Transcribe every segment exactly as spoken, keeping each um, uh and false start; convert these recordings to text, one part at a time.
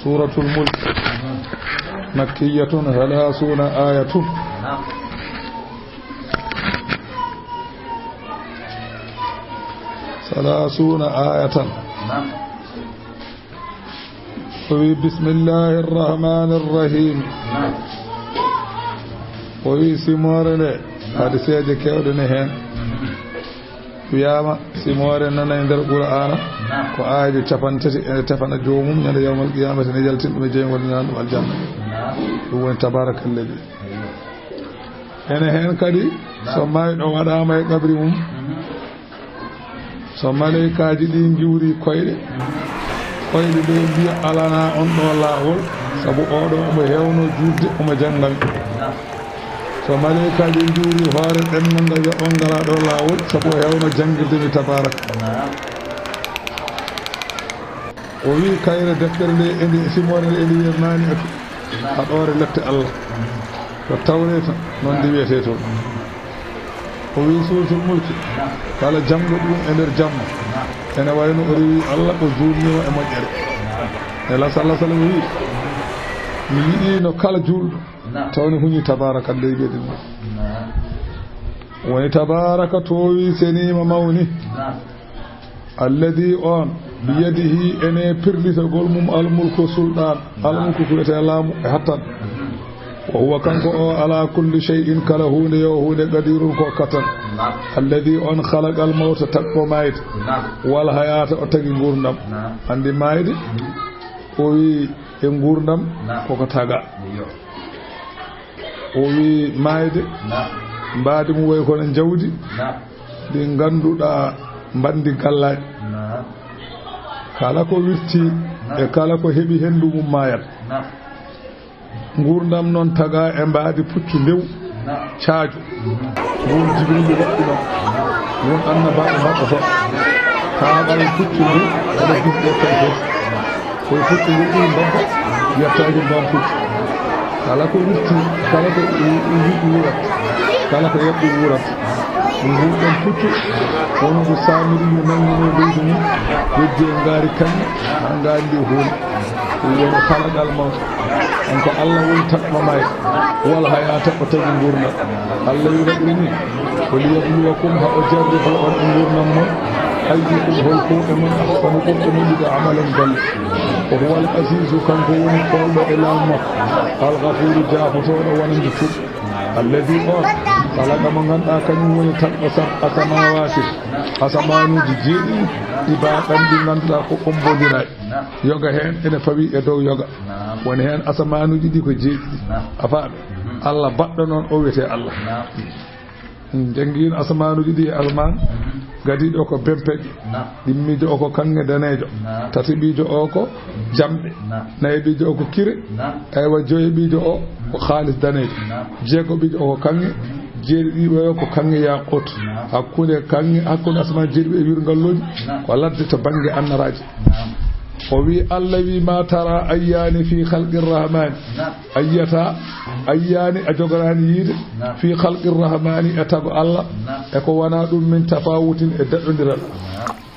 Suuratul Mulk, makkiyatun, salaasuuna aayatun. Salaasuuna aayatan. O wi, bismillaahi rahmaani rahiim. O wi, simoore nde, hadiseeje keewɗe ne heen. Wiyaama, simoore nana e nder Qur'aana, ko aayaaje cappanɗe tati, ene tefana joomum ñande yawmal qiyaamati, ne yaltina ɗum e jeyngol, nana ɗum aljanna. Ɗum woni tabaarakallazi. Ene heen kadi, so maayɗo waɗaama e qabri mum, so maleykaaji ɗi ngiwri koyɗe, koyɗe ɗe mbiya, "Alanaa on ɗo laawol, sabu oɗo omo heewno juulde, omo jannga mi." So maleykaaji ngiwri hoore ɓenngo nga wiya, "On ngalaa ɗo laawol, sabu o heewno janngirde mi tabaaraka." O wi, kayre deftere nde, ene simoore nde, ene wiya naani atu, a ɗoore lette Allah. Ko Tawreeta, noon ndi wiyetee toon. O wi, Suuratul Mulki, kala jaŋngo ɗum e nder jamma, ene wayno o rewi Allah, o juulniima e moƴƴere. E la sala sala o wi, mi yiɗiino kala juulɗo, taw ne huñi tabaaraka ley ɓeydi mum. Woni tabaaraka toowi, seniima, mawni. Alladi on, biyadihi, ene pirlitagol mum, almulku, sulɗaan, almulku ko wiyetee laamu e hattan. Wa huwa, kanko o, ala kulli shay'in, kala huunde yo huunde, qadirun, ko kattan. Alladi on, khalaqal mawta, tagɗo maayde. Wal hayata, o tagi nguurndam. Anndi maayde, o wi e nguurndam koko taga. O wi maayde, mbaadi mum wayi kono njawdi, ndi ngannduɗaa mbanndi gallaaɗi. Kala ko wirti e kala ko heɓi henndu mum maayat. Nguurndam noon tagaa e mbaadi puccu ndew, caaju. Ngun Jibriilu waɗɗino, ngun annabaaɓe mbaɗɗoto. Taaɓal puccu ngu, ene jimɗe kadi fof. Koye puccu ngu ɓuri mbabba, yettaaji mbaam puccu. Kala ko wirti, kala ko u-, u-, wi-, wuurat, kala ko yaɓɓi wuurat. Ngun ɗon puccu, wondu Saamiriyu nanngino leydi mum, yejji e ngaari kaŋŋe, haa ngaari ndi hooli. Ɗum woni khalaqal mawta. Kanko Allah woni tagɗo maayde. Wal hayata, o tagi nguurndam. Allah wi waɗiri ni, ko liyabluwakum, haa o jarribo on e nguurndam mon. Ayyukum, hol ko e mon, ahsanu, ɓurɗo moƴƴude, amalan, golle. Wa huwal azizu, kanko woni koolɗo e laamu makko. Al ghafuuru, jaafotooɗo wonande tuuɓe. Alladi on, khalaqa, mo ngannduɗaa kañum woni tagɗo sab'a samawati, asamaanuuji jeeɗiɗi, ɗibaqan, ɗi ngannduɗaa ko ombondiraaɗi. Yoga heen ene fawi e dow yoga. Woni heen asamaanuuji ɗi ko jeeɗiɗi. A faami? Allah baɗɗo noon o wiyetee Allah. Janngiino asamaanuuji ɗi e asamaan, gadiiɗo o ko bempeƴƴo, ɗimmiijo o ko kaŋŋe daneejo, tataɓiijo o ko jamɗe, nayaɓiijo o ko kire, aywa, joyaɓiijo o ko kaalis daneejo, jeegoɓiijo o ko kaŋŋe, jeeɗiɗiiɓo o ko kaŋŋe yaaqut. Hakkunde kaŋŋe, hakkunde asamaan jeeɗiɗi e wirngalluuji, ko ladde to bannge annaraaji. O wi, Allah wi, ma tara ayyaani fi khalqir rahmaani. Ayyata, ayyaani, a jogoraani yiide, fi khalqir rahmaani, e tago Allah, e ko wonaa ɗum, min tafawutin, e daɗɗondiral.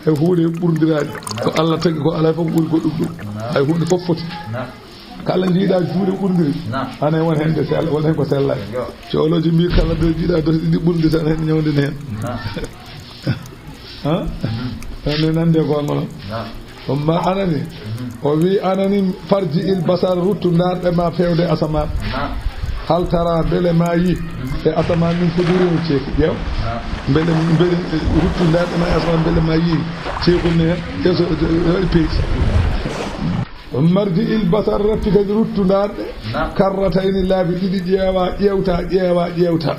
E huunde ɓurndiraani ko Allah tagi ko, alaa fof ko ɓuri goɗɗum ɗum. Hay huunde fof foti. Kala njiiɗaa juuɗe ɓurndiri, ana won heen nde sell-, won heen ko sellaani. Coolooji mbii kala nde njiiɗaa dosi ɗiɗi ɓurndi tan heen ñawndini heen. Ha? Ɗum ne nandi e goonga noon. Ɗum ma anani. O wi anani, farji il basar, ruttu ndaarɗe ma feewde asamaan. Hal tara, mbele ma yi e asamaan min fudurin ceeki? Ƴeew. Mbele, mbele, ruttu ndaarɗe ma e asamaan, mbele ma yi ceekol ne heen? Eso, waɗi peesi. Marji il basar, ratti kadi ruttu ndaarɗe. Karratayni, laabi ɗiɗi, ƴeewa, ƴeewta, ƴeewa, ƴeewta.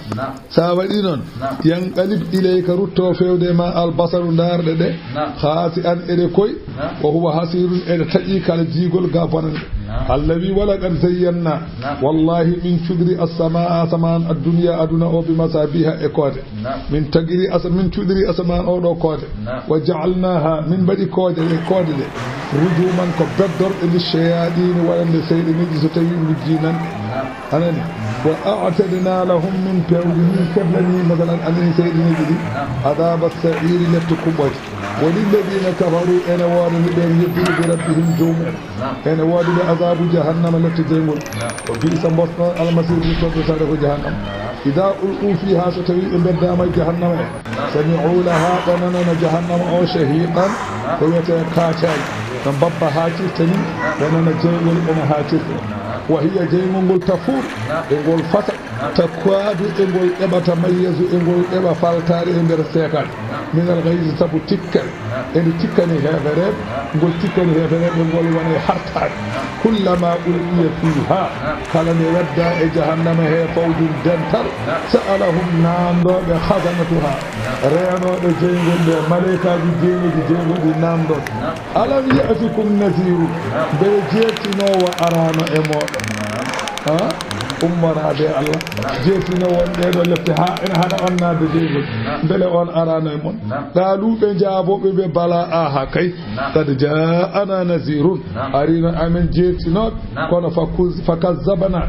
Sa waɗi noon, yanqalib ilayka, rutto feewde ma, al basaru, ndaarɗe ɗe, khaasi'an, eɗe koy, wa huwa hasiirun, eɗe taƴi kala jiigol ga bonande. Allah wi, walaqad zayyanna, wallahi min cuɗiri as-samaa, asamaan, ad-dunya, aduna o, bi masabiha, e koode. Min tagiri asa-, min cuɗiri asamaan o ɗo koode. Wa ja'alnaha, min mbaɗi koode ɗe, koode ɗe, rujuman, ko beddorɗe, lishayaɗini, waɗande seyɗaneeji, so tawi min jiinan ɗe. Anani, wa a'tadna lahum, min pewndini, keblani, masalan, anani seyɗaneeji ɗi, adaba sa'iri, lette kuɓɓoje. وللذين كفروا, ene woodani ɓen yedduɓe, بربهم, joomumen. Ene woodi ɓe azaabu jahannama, lette jeyngol. وبئس, mbosno, المصير, luttorde tawde ko jahannama. إذا ألقوا فيها, so tawi ɓe mbeddaama e jahannama he, سمعوا لها, ɓe nanana jahannama o, شهيقا, ko wiyetee kaacaaji. No mbabba haacirta ni, ɓe nana jeyngol ene haacirta. وهي, jeyngol ngol, تفور, e ngol fasa, تكاد, e ngol ɗeɓa, تميز, e ngol ɗeɓa faltaare e nder seekaade, من الغيظ, sabu tikkere. Ene tikkani heefereeɓe, ngol tikkani heefereeɓe, ngol wona e hartaade. كلما ألقي فيها, kala nde weddaa e jahannama he, فوج, dental, سألهم, naamndoo ɓe, خزنتها, reenooɓe jeyngol ɓe, maleykaaji jeyngol ɗi, jeyngol ɗi naamndoo ɓe. ألم يأتكم نذير, mbele jeertinoowo araano e mooɗon? Ha? Ummoraade e Allah, jeertino won ɗee ɗoo lepte haa ene haɗa on naatde jeyngol. Mbele on araano e mon? قالوا, ɓe njaaboo, ɓe mbiya, بلى, aha kay. قد جاءنا نذير, ariino amen jeertinooɗo, kono فكذ-, فكذبنا,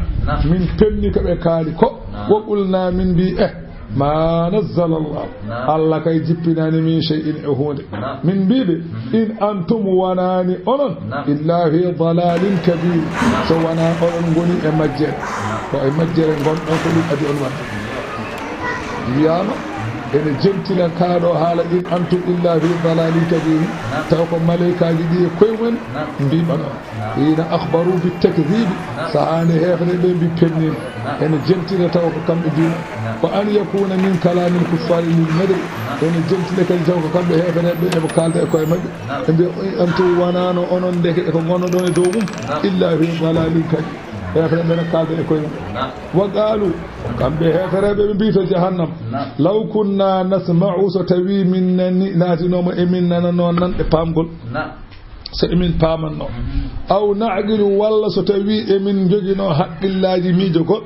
min pemmi ko ɓe kaali ko. وقلنا, min mbii, eh, ما نزل الله, Allah kay jippinaani, من شيء, e huunde. Min mbii ɓe, إن أنتم, wonaani onon, إلا في ضلال كبير, so wonaa oɗon ngoni e majjere. Ko e majjere ngonɗon, ko ɗum adii on waɗde. Wiyaama, ene jentila kaa ɗoo haala, إن أنتم إلا في ضلال كبير, taw ko maleykaaji ɗi e koye mumen mbiiɓanoo. حين أخبروا بالتكذيب, sahaa nde heefereeɓe ɓe mbii pemniima, ene jentila taw ko kamɓe mbiiɓa. وأن يكون من كلام الكفار للندر, ene jentila kadi taw ko kamɓe heefereeɓe ɓe eɓe kaalda e koye maɓɓe, ɓe mbiya, إن أنتم, wonaano onon ndeke e ko ngonnoɗon e dow mum, إلا في ضلال كبير. Heefereeɓe ene kaalda e koye mum. وقالوا, kamɓe heefereeɓe ɓe mbii to jahannama, لو كنا نسمع, so tawii min nani, naatinooma e min nananoo nanɗe paamgol, so emin paamanno. أو نعقل, walla so tawii emin njoginoo haqqillaaji, miijogol.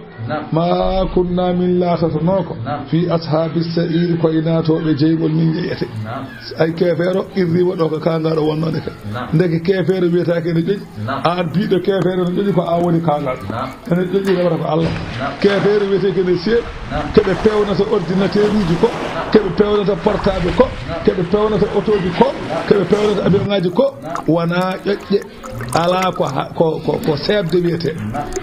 ما كنا, min laatatonooko, في أصحاب السعير, ko e naatooɓe jeyngol min njeyete. Ay keefeero qirriima ɗo ko kaangaɗo wonnoode ka. Ndeke keefeero wiyetaake ene ƴoƴi. Aan biiɗo keefeero ene ƴoƴi, ko aan woni kaangaɗo. Ene ƴoƴi rewata ko Allah. Keefeero wiyetee ko ene seeɗi. Keɓe pewnata ordinateur uji ko, keɓe pewnata portable ko, keɓe pewnata otooji ko, keɓe pewnata avion ŋaaji ko, wonaa ƴoƴƴe. Alaa ko ha-, ko, ko, ko seeɓde wiyetee.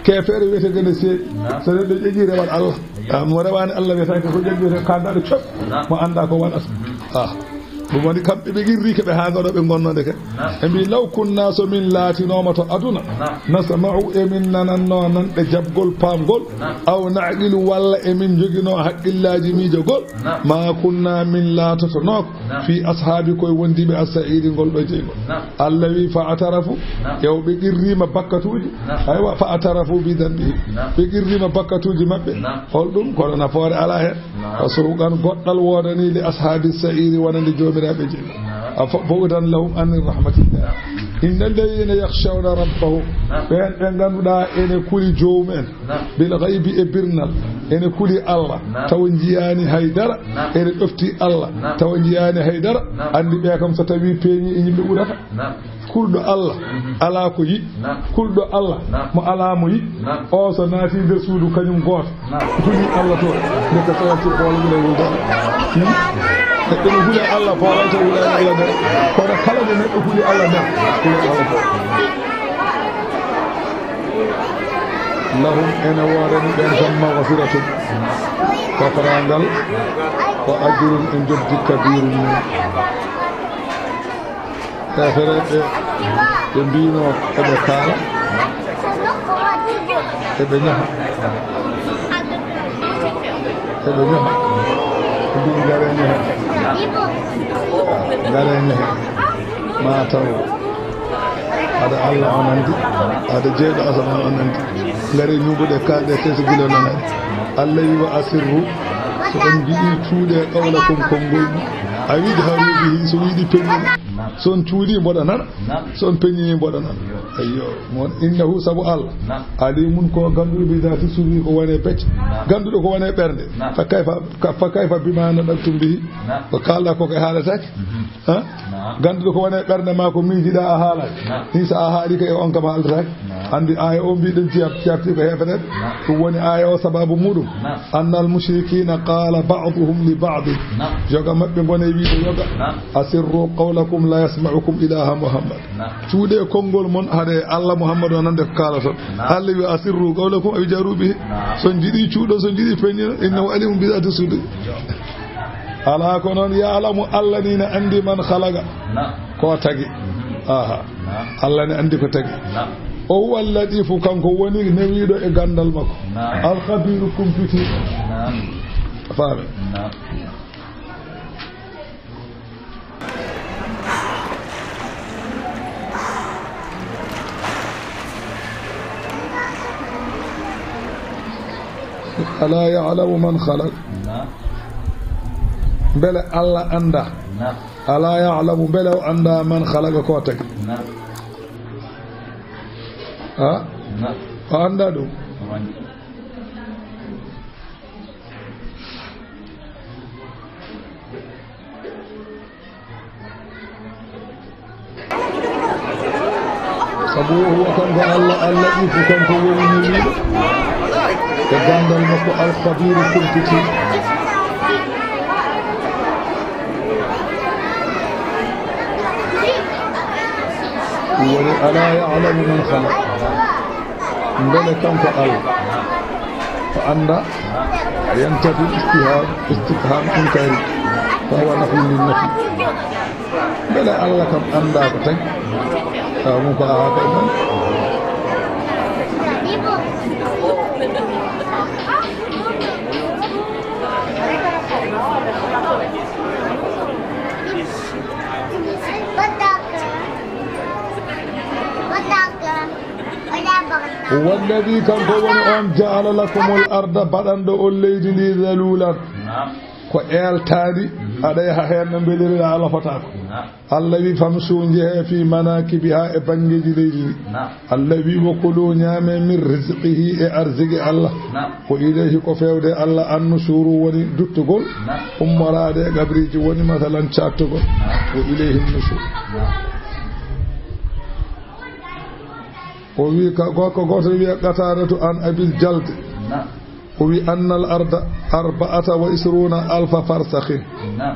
Keefeero wiyetee ko ene seeɗi. So neɗɗo ƴoƴi rewat Allah. Ah, mo rewaani Allah wiyetaake ko ƴoƴi, wiyetee kaangaɗo coɓ. Mo anndaa ko waɗata. Ah. Ɗum woni kamɓe ɓe qirri ko ɓe haa ngaɗo ɓe ngonnoode ke. Ɓe mbii, "Law kunna, so min laatinooma to aduna, nasma'u, e min nanannoo nanɗe jaɓgol, paamgol, aw na'qilu, walla e min njoginoo haqqillaaji miijogol, ma kunna, min laatotonooko, fi ashaabi, koye wondiiɓe as-sa'iri, ngol ɗo jeyngol." Allah wi, "Fa atarafu," yo ɓe qirriima bakkatuuji. Aywa, "fa atarafu bi danbihim." Ɓe qirriima bakkatuuji maɓɓe. Holɗum? Kono nafoore alaa heen. Fa suhuqan, goɗɗal woodanii, li ashaabi sa'iri, wonande joomiraaɓe jeyngol. A fa bu'dan lahum an rahmatillah. Inna alladhina yakhshawna rabbahum. Ɓeen ɓe ngannduɗaa ene kuli joomumen. Bil ghaybi, e birnal. Ene kuli Allah. Tawa njiyaani hay dara. Ene ɗofti Allah. Tawa njiyaani hay dara. Anndi ɓe kam so tawii peeñii e yimɓe uurata. Kulɗo Allah alaa ko yiɗi. Kulɗo Allah mo alaa mo yiɗi. O so naati nder suudu kañum gooto. Huli Allah to. Nde ko tawati boolo ɓure wulde. Hmm? Neɗɗo no huli Allah boolo to wula Allah nder. Kono kala nde neɗɗo huli Allah nder. Huli Allah to. Lahum, ene woodani ɓeen tan maghfiratun. Kafaraangal. Wa ajrun, e njoddi kabirun. Heefereeɓe ɓe mbiino eɓe kaala, eɓe ñaha, eɓe ñaha, ɓe mbii, "Ngaree ñahe, ngaree ñahe, ma taw hade Allah on anndi, hade jeyɗo asamaan on anndi, ngaree ñuuɓuɗe, kaalɗe, tee so gila nanaani." Allah wi, "Wa asirru, so on mbiɗi, cuuɗee qawlakum konngol mum, aw ijharu bihi, so wiɗi peññol." So on cuuɗii, mboɗa nana. Naam. So on peññinii, mboɗa nana. Yo. Ayyo. Mo won, innahu, sabu Allah. Naam. Alimun, ko gannduɗo, bi daati suduri, ko woni e becce. Naam. Gannduɗo ko woni e ɓernde. Naam. Fa kayfa, ka, fa kayfa bima nadaqtum bihi. Naam. Ko kaalɗaa ko, ko haalataake. Mhm. Ha? Naam. Gannduɗo ko woni e ɓernde maa, ko miijiɗaa, a haalaaki. Naam. Ni so a haali ko, e on kam haalataake. Naam. Anndi aaya o mbiɗen jiyat-, jiyatti ko heefereɓe. Naam. Ɗum woni aaya o sababu muɗum. Naam. Annal mushrikina qala ba'duhum li ba'di. Naam. Yoga maɓɓe ngone wiide yoga. Naam. Asirru qawlakum la yasma'ukum ilaha Muhammad. Naam. Cuuɗe konngol mon, haɗe Allah Muhammad o nande ko kaalaton. Naam. Allah wi asirru qawlakum aw jaru bihi. Naam. So njiɗi cuuɗo, so njiɗi peññino, innahu alimun bi dhati sudur. Yo. Alaa ko noon, ya'lamu, Allah ni ne anndi, man khalaqa, naam, ko tagi. Mhm. Aha. Naam. Allah ne anndi ko tagi. Naam. O huwa al-latifu, kanko woni newiiɗo e ganndal makko. Naam. Al-khabiru, kumpiti. Naam. Faami. Naam. Alaa ya'lamu man khalaq. Naam. Mbele Allah anndaa? Naam. Alaa ya'lamu, mbele o anndaa, man khalaqa, ko tagi? Naam. Ha? Naam. O anndaa ɗum? O anndaa. Sabu o huwa kanko Allah, Al-Latifu, kanko woni newiiɗo e ganndal makko, Al-Khabiru, kumpiti. Ɗum woni, alaa ya'lamu man khalaq. Mbele kanko Allah o anndaa? Yantafi istifham, istifham inkari, fa huwa nafyun lin nafi. Mbele Allah kam anndaa ko tagi? Tawa mum ko aha kay ɗon. Huwa alladhi, kanko woni on, ja'ala lakumul arda, baɗanɗo on leydi ndi, dhalulan, naam, ko eeltaandi, mhm, aɗa yaha heen no mbeliriɗaa, a lofotaako. Naam. Allah wi, famshu, njehee, fi manakibiha, e banngeeji leydi ndi. Naam. Allah wi, wa kulu, ñaamee, min rizqihi, e arziki Allah. Naam. Wa ilayhi, ko feewde Allah, annushuru, woni duttugol, naam, ummoraade e qabriiji, woni masalan caattugol. Naam. Wa ilayhi nushur. Naam. O wi ka, gorko gooto wiya Qataadatu an Abil Jaldi. Naam. O wi, annal arda arba'ata wa isruna alfa farsakhin. Naam.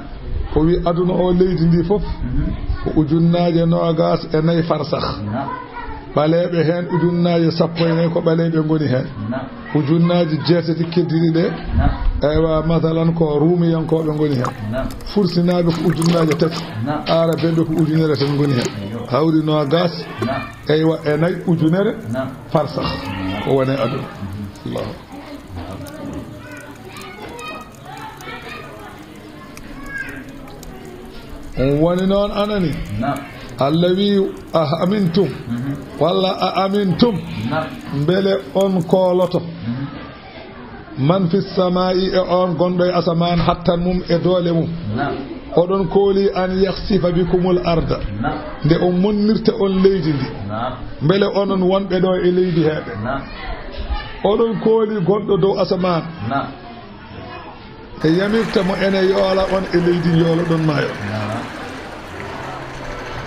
O wi, aduna o, leydi ndi fof, mhm, ko ujunnaaje noogaas e nayi farsakh. Naam. Ɓaleeɓe heen ujunnaaje sappo e nayi ko ɓaleeɓe ngoni heen. Naam. Ujunnaaje jeetati keddiiɗi ɗe, naam, eywa, masalan, ko ruumiyankooɓe ngoni heen. Naam. Fursinaaɓe ko ujunnaaje tati. Naam. Aarabeeɓe ko ujunere tan ngoni heen. Eyyo. Hawri noogaas, naam, eywa, e nayi ujunere, naam, farsakh. Naam. Ko woni aduna. Mhm. Allahu akbar. On woni noon anani. Naam. Allah wi, a amintum, mhm, walla a amintum, naam, mbele on kooloto, mhm, man fi samaa'i, e on gonɗo e asamaan, hattan mum e doole mum. Naam. Oɗon kooli an yakhsifa bikumul arda, naam, nde o monnirta on leydi ndi. Naam. Mbele onon wonɓe ɗo e leydi heeɓe, naam, oɗon kooli gonɗo dow asamaan, naam, e yamirta mo ene yoola on e leydi, yooloɗon maayo. Naam.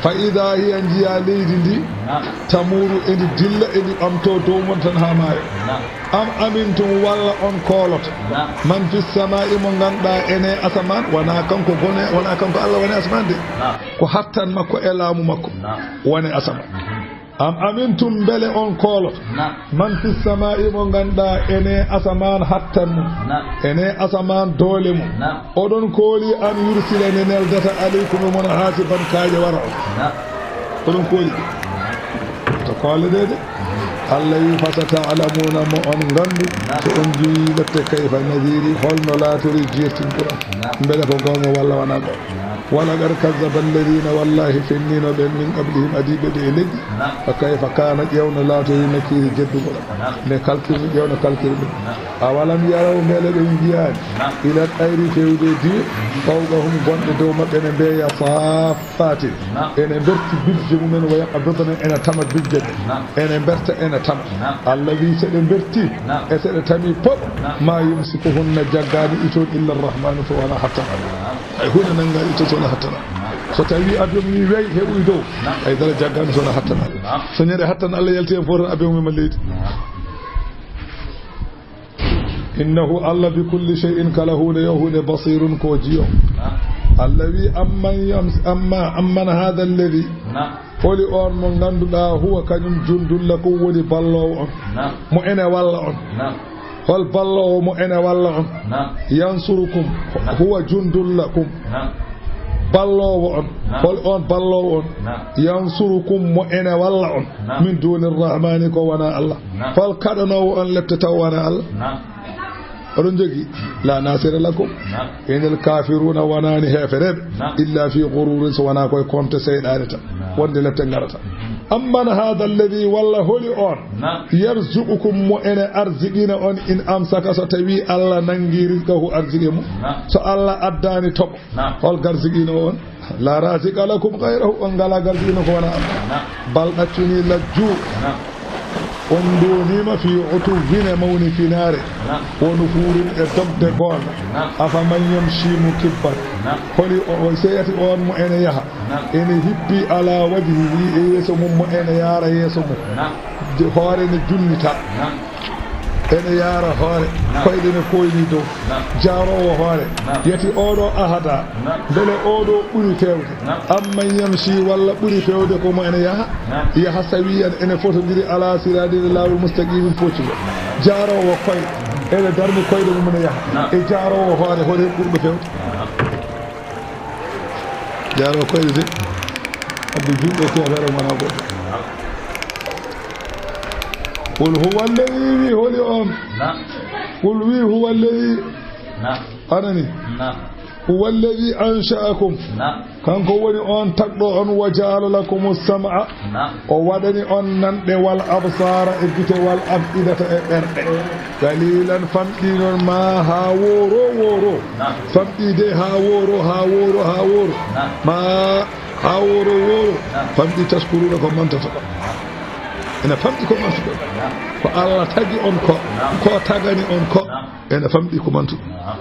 Fa idaa hiya, njiya leydi ndi, naam, tamuru, endi dilla, endi ɓamto dow mon tan haa maayo. Naam. Am amintum, walla on kooloto, naam, man fi samaa'i, mo ngannduɗaa ene asamaan, wonaa kanko gone, wonaa kanko Allah woni asamaan de. Naam. Ko hattan makko e laamu makko, naam, woni asamaan. Mhm. Am amintum, mbele on kooloto, naam, man fi samaa'i, mo ngannduɗaa ene asamaan hattan mum, naam, ene asamaan doole mum. Naam. Oɗon kooli an yursila, nde neldata, alaykum, e mon, haasiban, kaaƴe wara on. Naam. Oɗon kooli. To koole ɗe de. Allah wi, fasata'lamuna, mo on nganndu, naam, so on njiyi lette, kayfa nadhiri, holno laatori jeertinto on. Naam. Mbele ko goomo walla wonaa goomo. Naam. ولقد كذب الذين, wallaahi fenniino ɓeen, من قبلهم, adiiɓe ɓe e leƴƴi. نعم. فكيف كان, ƴeewno laatori, نكيري, jeddugol am. نعم. Nde kalkirmi, ƴeewno kalkirmi. نعم. أولم يروا, mbele ɓe njiyaani? نعم. إلى الطير, feewde e diiwe, فوقهم, gonɗe dow maɓɓe, ene mbeeya, صافات, نعم. Ene mberti bilje mum en, ويقبضن, ene tama bilje ɗe. نعم. Ene mberta, ene tama. نعم. Allah wi, so ɗe mberti, نعم. E so ɗe tami pop, نعم. ما يمسكهن, jaggaani ɗi toon, إلا الرحمن, so wonaa hattan Allah. نعم. Hay huunde nanngaani ɗi toon so wonaa hattan Allah. نعم. So tawii avion ni weyi heɓoyi dow, نعم. Hay dara jaggaani so wonaa hattan Allah. نعم. So ñande hattan Allah yalti heen fof tan, avion mema leydi. نعم. إنه, Allah, بكل شيء, kala huunde, yo huunde, بصير, ko jiyo. نعم. Allah wi, أمن يمس-, أما, أمن هذا الذي, نعم. Holi oon mo ngannduɗaa, هو, kañum, جند لكم, woni balloowo on. نعم. Mo ene walla on. نعم. Hol balloowo mo ene walla on? نعم. ينصركم, نعم. هو جند لكم. نعم. Balloowo on. نعم. Hol oon balloowo on? نعم. ينصركم, mo ene walla on. نعم. من دون الرحمن, ko wonaa Allah. نعم. Hol kaɗanoowo on lepte taw wonaa Allah? نعم. Oɗon njogii? لا ناصر لكم. نعم. إن الكافرون, wonaani heefereeɓe. نعم. إلا في غرور, so wonaa ko e koomte seyɗaane tan. نعم. Wonde lepte ngarata. أمن هذا الذي, walla holi oon? نعم. يرزقكم, mo ene arsiqina on, إن أمسك, so tawii Allah nanngi, رزقه, arsiqe mum. نعم. So Allah addaani toɓo. نعم. Hol garsiqino on? لا رازق لكم غيره, on ngalaa garsiqino ko wonaa Allah. نعم. بل, ɗaccunii, لجوا. نعم. On ndoniima في عتو, e mawnifinaare. نعم. ونفور, e dogde goonga. نعم. أفمن يمشي مكبا. نعم. Holi o, o seyati oon mo ene yaha. نعم. Ene hippi على وجهه, e yeeso mum, mo ene yaara yeeso mum. نعم. De hoore ne junnita. نعم. Ene yaara hoore, نعم. Koyɗe ne koyni dow. نعم. Jaaroowo hoore. نعم. Yati oɗo أهدى. نعم. Mbele oɗo ɓuri feewde. نعم. أمن يمشي, walla ɓuri feewde ko mo ene yaha. نعم. Yaha سويا, ene fotondiri على صراط, e laawol مستقيم, poccuɗo. نعم. Jaaroowo koyɗe, ene darni koyɗe mum ene yaha. نعم. E jaaroowo hoore, holi ɓurɗo feewde? نعم. Jaaroowo koyɗe de, addi juulɓe e keefeero ngonaa goɗɗo. قل هو الذي, wi, holi oon? نعم. قل, wi, هو الذي, نعم. A nanii? نعم. هو الذي أنشأكم. نعم. Kanko woni oon tagɗo on, وجعل لكم السمع. نعم. O waɗani on nanɗe, والأبصار, e gite, والأفئدة, e ɓerɗe. قليلا, famɗi noon, ما, haa wooro wooro. نعم. Famɗi de haa wooro, haa wooro, haa wooro. نعم. ما, haa wooro wooro. نعم. Famɗi, تشكرون, ko mantata. Ene famɗi ko mantuɗon. نعم. Ko Allah tagi on ko, نعم. Ko tagani on ko. نعم. Ene famɗi ko mantuɗon. نعم.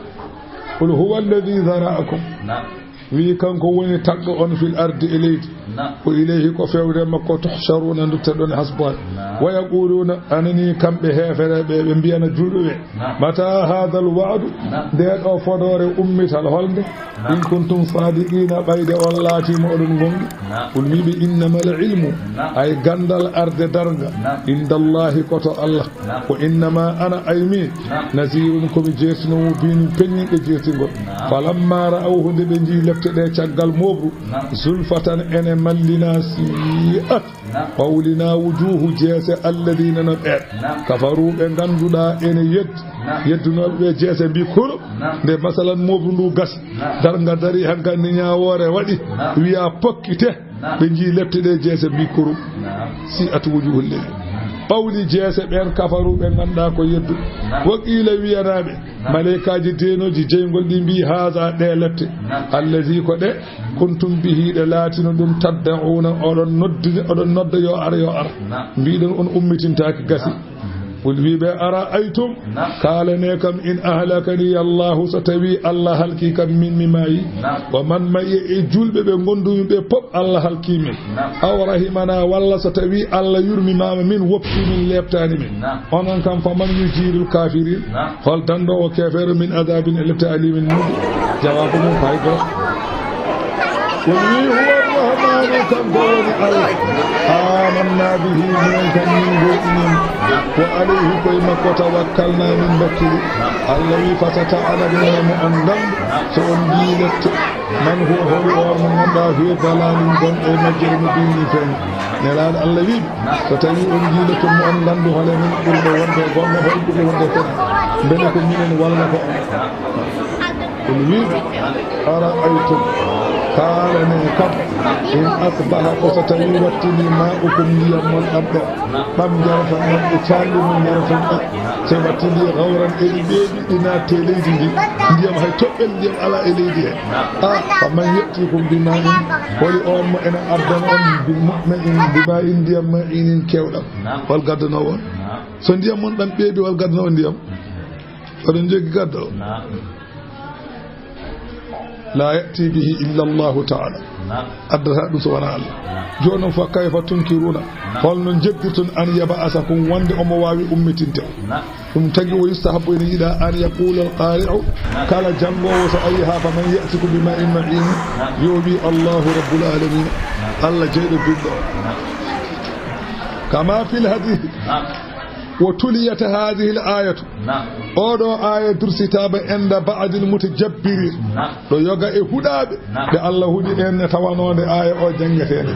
قل هو الذي ذرأكم. نعم. Wi, kanko woni tagɗo on في الأرض, e leydi. نعم. وإليه, ko feewde makko, تحشرون, ndutteɗon e hasboore. نعم. ويقولون, a nanii, kamɓe heefereeɓe, ɓe mbiyana juulɓe ɓe, نعم. متى هذا الوعد؟ نعم. Nde ɗo fodoore ummital, holnde? نعم. إن كنتم صادقين, ɓayde on laatiima oɗon ngonɗi. نعم. قل, wi ɓe, إنما العلم, نعم. Ay ganndal arde darnga, نعم. عند الله, ko to Allah. نعم. وإنما أنا, ay miin, نعم. نذير, ko mi jeertinoowo, مبين, peññinɗo jeertingol. نعم. فلما رأوه, nde ɓe njii lepte ɗe caggal mooɓru, نعم. زلفة, ene mallina, سيئت, نعم. Ɓawlina, وجوه, jeese, الذين, no ɓeen, نعم. كفروا, ɓe ngannduɗaa ene yeddi, نعم. Yeddunooɓe ɓe jeese mbii, kuru, نعم. Nde masalan mooɓru ndu gasi, نعم. Darnga darii, hankadi ñaawoore waɗi, نعم. Wiyaa pokkite, نعم. Ɓe njii lepte ɗe jeese mbii, kuru. نعم. سيئت وجوه الذين. Ɓawli jeese ɓeen, كفروا, ɓe ngannduɗaa ko yedduɓe. نعم. وقيل, wiyanaa ɓe, نعم. Maleykaaji deenooji jeyngol ɗi mbii, هذا, ɗe lepte. نعم. الذي, ko ɗe, كنتم به, ɗe laatino ɗum, تدعون, oɗon noddi, oɗon nodda yo ar, yo ar. نعم. Mbiɗon on ummitintaake, gasi. نعم. قل, wi ɓe, أرأيتم, نعم. Kaalanee kam, إن أهلكني الله, so tawii Allah halkii kam, miin mi maayii. نعم. ومن معي, e juulɓe ɓe ngondumi ɓe pop, Allah halkii min. نعم. أو رحمنا, walla so tawii Allah yurmimaama min, woppi min, leeptaani min. نعم. Onon kam, فمن يجير الكافرين, نعم. Hol danndoowo keefeero, من عذاب, e lepte, أليم, muuyɗo? Jawaabu mum, hay gooto. قل, wi, هو الرحمن, kanko woni Allah. آمنا به, minen kam min ngooɗinii mo. وعليه, ko e makko, توكلنا, min mbakkili. Allah wi, فستعلمون, mo on nganndu, so on njii lepte. من هو, holi oon mo ngannduɗaa, في ضلال, gonɗo e majjere, مبين, feeñɗo. Nelaaɗo Allah wi, so tawii on njii lepte, mo on nganndu hol e men ɓurɗo wonde e goonga, hol ɓurɗo wonde e fenaande. Mbele ko minen walla ko on? قل, wi ɓe, أرأيتم, Kaalane kam, in asbaha, ko so tawii wattini maa'ukum, ndiyam mon ɗam ɗo, ɗam njaroton ɗam e caali mon njaroton ɗam, so wattini gawran, eɗi ɓeeɓi, ɗi naatte leydi ndi, ndiyam hay toɓɓel ndiyam alaa e leydi he. A, faman ya'tikum bi ma'in, holi on mo ena addana on bi ma'in, bi ma'in, ndiyam ma'inin keewɗam? Hol gaddanoowo on? So ndiyam mon ɗam ɓeeɓi, hol gaddanoowo on ndiyam? Oɗon njogii gaddo o? La ya'ti bihi illa Allahu ta'ala. Addata ɗum so wonaa Allah. Jooni noon, fa kayfa tunkiruna? Hol no njeddirton an yab'asakum, wonde omo waawi ummitinde on? Ɗum tagi, wa yustahabbu, ene yiɗaa, an yaqula al-qari'u, kala janngoowo so ari haa, faman ya'tikum bi ma'in ma'in, yo wi, Allahu rabbul alamin, Allah jeyɗo binɗo o. Kama fil hadith. Wa tuliyat hadhihi al-ayatu. Oɗo aya dursitaama inda ba'dil mutajabbirin. Ɗo yoga e huɗaaɓe. Ɓe Allah huɗi en e tawanoonde aya o janngeteende.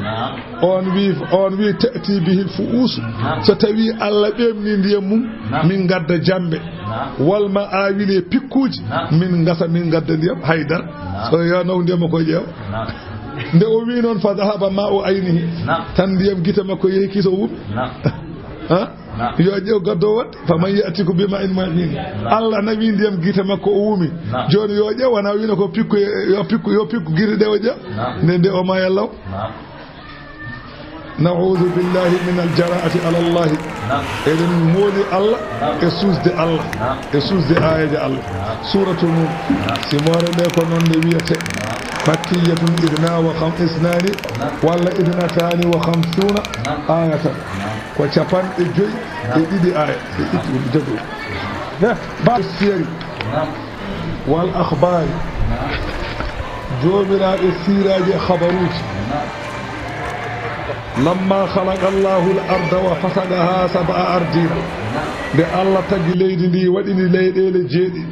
On wi, on wi, ta'ti bihi al-fu'us. So tawi Allah ɓeemni ndiyam mum, min ngadda jambe. Wal ma'awil, e pikkuuji, min ngasa, min ngadda ndiyam haydar. So yo naw ndiyam ko ƴeewa. Nde o wi noon, fa dhahaba ma'u aynihi. Tan ndiyam gite makko yehi kiso wumi. Ha? Yo ƴeew gaddo waɗde, faman ya'tikum bi ma'in ma'in. Allah nawi ndiyam gite makko o wumi. Jooni yo ƴeew, wona wino ko pikku, yo pikku, yo pikku gite ɗe o ƴeew. Nde nde o maaya law. Na'udhu billahi min al-jara'ati ala Allah. Eɗen mooli Allah e suusde Allah, e suusde aayeeje Allah. Suuratu Nuun, simoore nde ko noon nde wiyetee, makkiyatun, ithna wa kham-, ithnani walla ithnatani wa khamsuna ayatan. Ko capanɗe joyi e ɗiɗi aaya. E itti ɗum jago. He, ba siyari. Wal akhbari. Joomiraaɓe siiraaji e khabaruuji. Lamma khalaqa Allahu al-arda wa fasagaha sab'a ardina. Nde Allah tagi leydi ndi, waɗini leyɗeele jeeɗiɗi.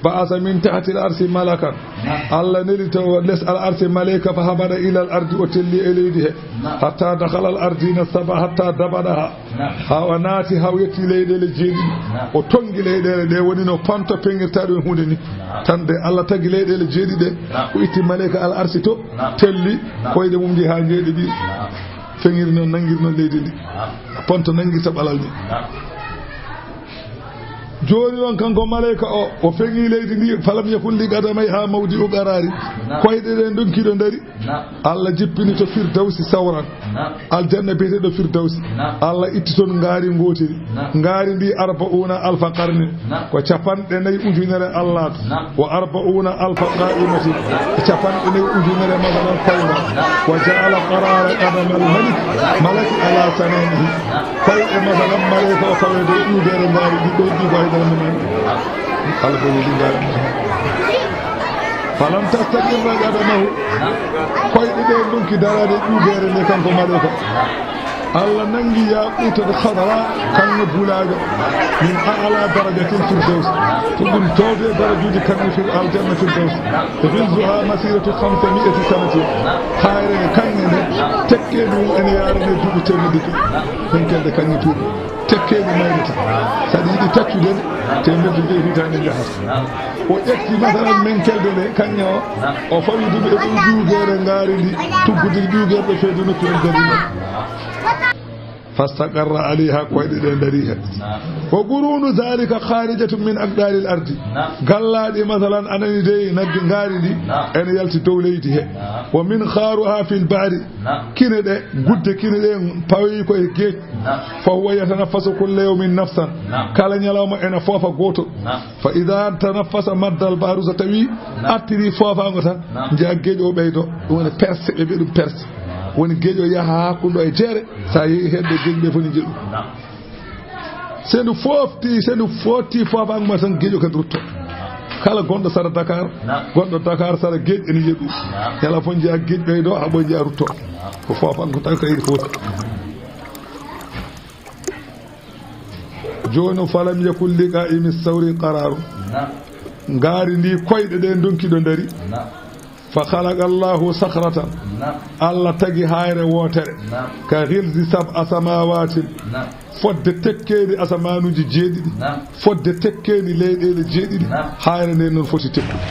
Ba'asa min tahti al-arshi malakan. Naam. Allah neli to les al-arshi maleyka, fa habata ila al-ardi, o telli e leydi he. Naam. Hatta dakhala al-ardina sab'a, hatta dabadaha. Naam. Haa o naati, haa o yetti leyɗeele jeeɗiɗi. Naam. O tongi leyɗeele ɗe, woni no panto peŋirta ɗum huunde ni. Naam. Tan de Allah tagi leyɗeele jeeɗiɗi ɗe, naam, o itti maleyka al-arshi to, naam, telli, naam, koyɗe mum ɗi haa jeeɗiɗi. Naam. Feŋiri noon, nangiri noon leydi ndi. Naam. Panto nangirta ɓalal ni. Naam. Jooni noon, kanko maleyka o, o feŋi leydi ndi, falam yakun li qadamayha mawdi'u qarari. Naam. Koyɗe ɗe ndonki ɗo ndari. Naam. Allah jippini to Firdawsi sawran. Naam. Aljanna biyeteeɗo Firdawsi. Naam. Allah itti toon ngaari ngootiri. Naam. Ngaari ndi arba'una alfa qarni. Naam. Ko capanɗe nayi ujunere Allah. Naam. Wa arba'una alfa qa'imatin. Naam. Ko capanɗe nayi ujunere masalan koyngal. Naam. Wa ja'ala qarara qadamal malik, malaki ala sanamihi. Koyɗe, masalan, maleyka o fawe dow ƴuugeere ngaari ndi, ɗo ɗi ko haydara no mari. Allah ko weli ngaari. Falam tastaqirra qadamahu. Koyɗe ɗe ndonki daraade ƴuugeere nde, kanko maleyka. Allah nangi yaquuta khadra, kaŋŋe bulaajo, min a'la darajatil firdaws. To ɗum towde darajuuji kaŋŋe fir-, aljanna firdaws. Ghilzuha masiratu khamsami'ati sanatin. Hayre kaŋŋe nde, tekkeendi mum ene yaarane duuɓi teemedde ɗiɗi. Henkelde kaŋŋe tuuɗi. Tekkeendi mayrata. Saɗa yiɗi taccude nde, teemedde joyi hitaande njahata. O ƴetti, masalan, menkelde nde, kaŋŋe o, o fawi ɗum e dow ƴuugeere ngaari ndi, tuggudi ƴuugeere ɗo feedo nokkuure gari nde. Fastaqarra alayha, koyɗe ɗe ndarii heen. Naam. Wa qurunu dhalika kharijatun min aqdaril ardi. Naam. Gallaaɗi, masalan, a nanii dey nagge ngaari ndi, naam, ene yalti dow leydi he. Naam. Wa minkharuha fil bahri. Naam. Kine ɗe, gudde kine ɗe pawoyi ko e geej. Naam. Fa huwa yatanaffasu kulla yawmin nafsan. Naam. Kala ñalawma ene foofa gooto. Naam. Fa idha tanaffasa maddal bahru, so tawi, naam, artiri foofaango tan, naam, njiya geej o ɓeydo. Ɗum woni perse, ɓe mbiya ɗum perse. Naam. Woni geej o yaha haa hakkunde o e jeere. So a yehi heen ɗo, geej ɓe fof ne njiya ɗum. Naam. So ndu foofti, so ndu foofti foofaango ma tan, geej o kadi rutto. Kala gonɗo sara Dakar, naam, gonɗo Dakar sara geej ene yiya ɗum. Naam. Ñala fof njiya geej ɓeydo, haa ɓo njiya rutto. Naam. Ko foofaango tan kayri footi. Jooni, falam yakun li qa'imi sawri qararu. Naam. Ngaari ndi, koyɗe ɗe ndonki ɗo ndari. Naam. Fa khalaqa Allahu sakhratan. Naam. Allah tagi hayre wootere. Naam. Ka ghilzi sab'a samawatin. Naam. Fodde tekkeendi asamaanuuji jeeɗiɗi. Naam. Fodde tekkeendi leyɗeele jeeɗiɗi. Naam. Hayre nde noon foti tekkude.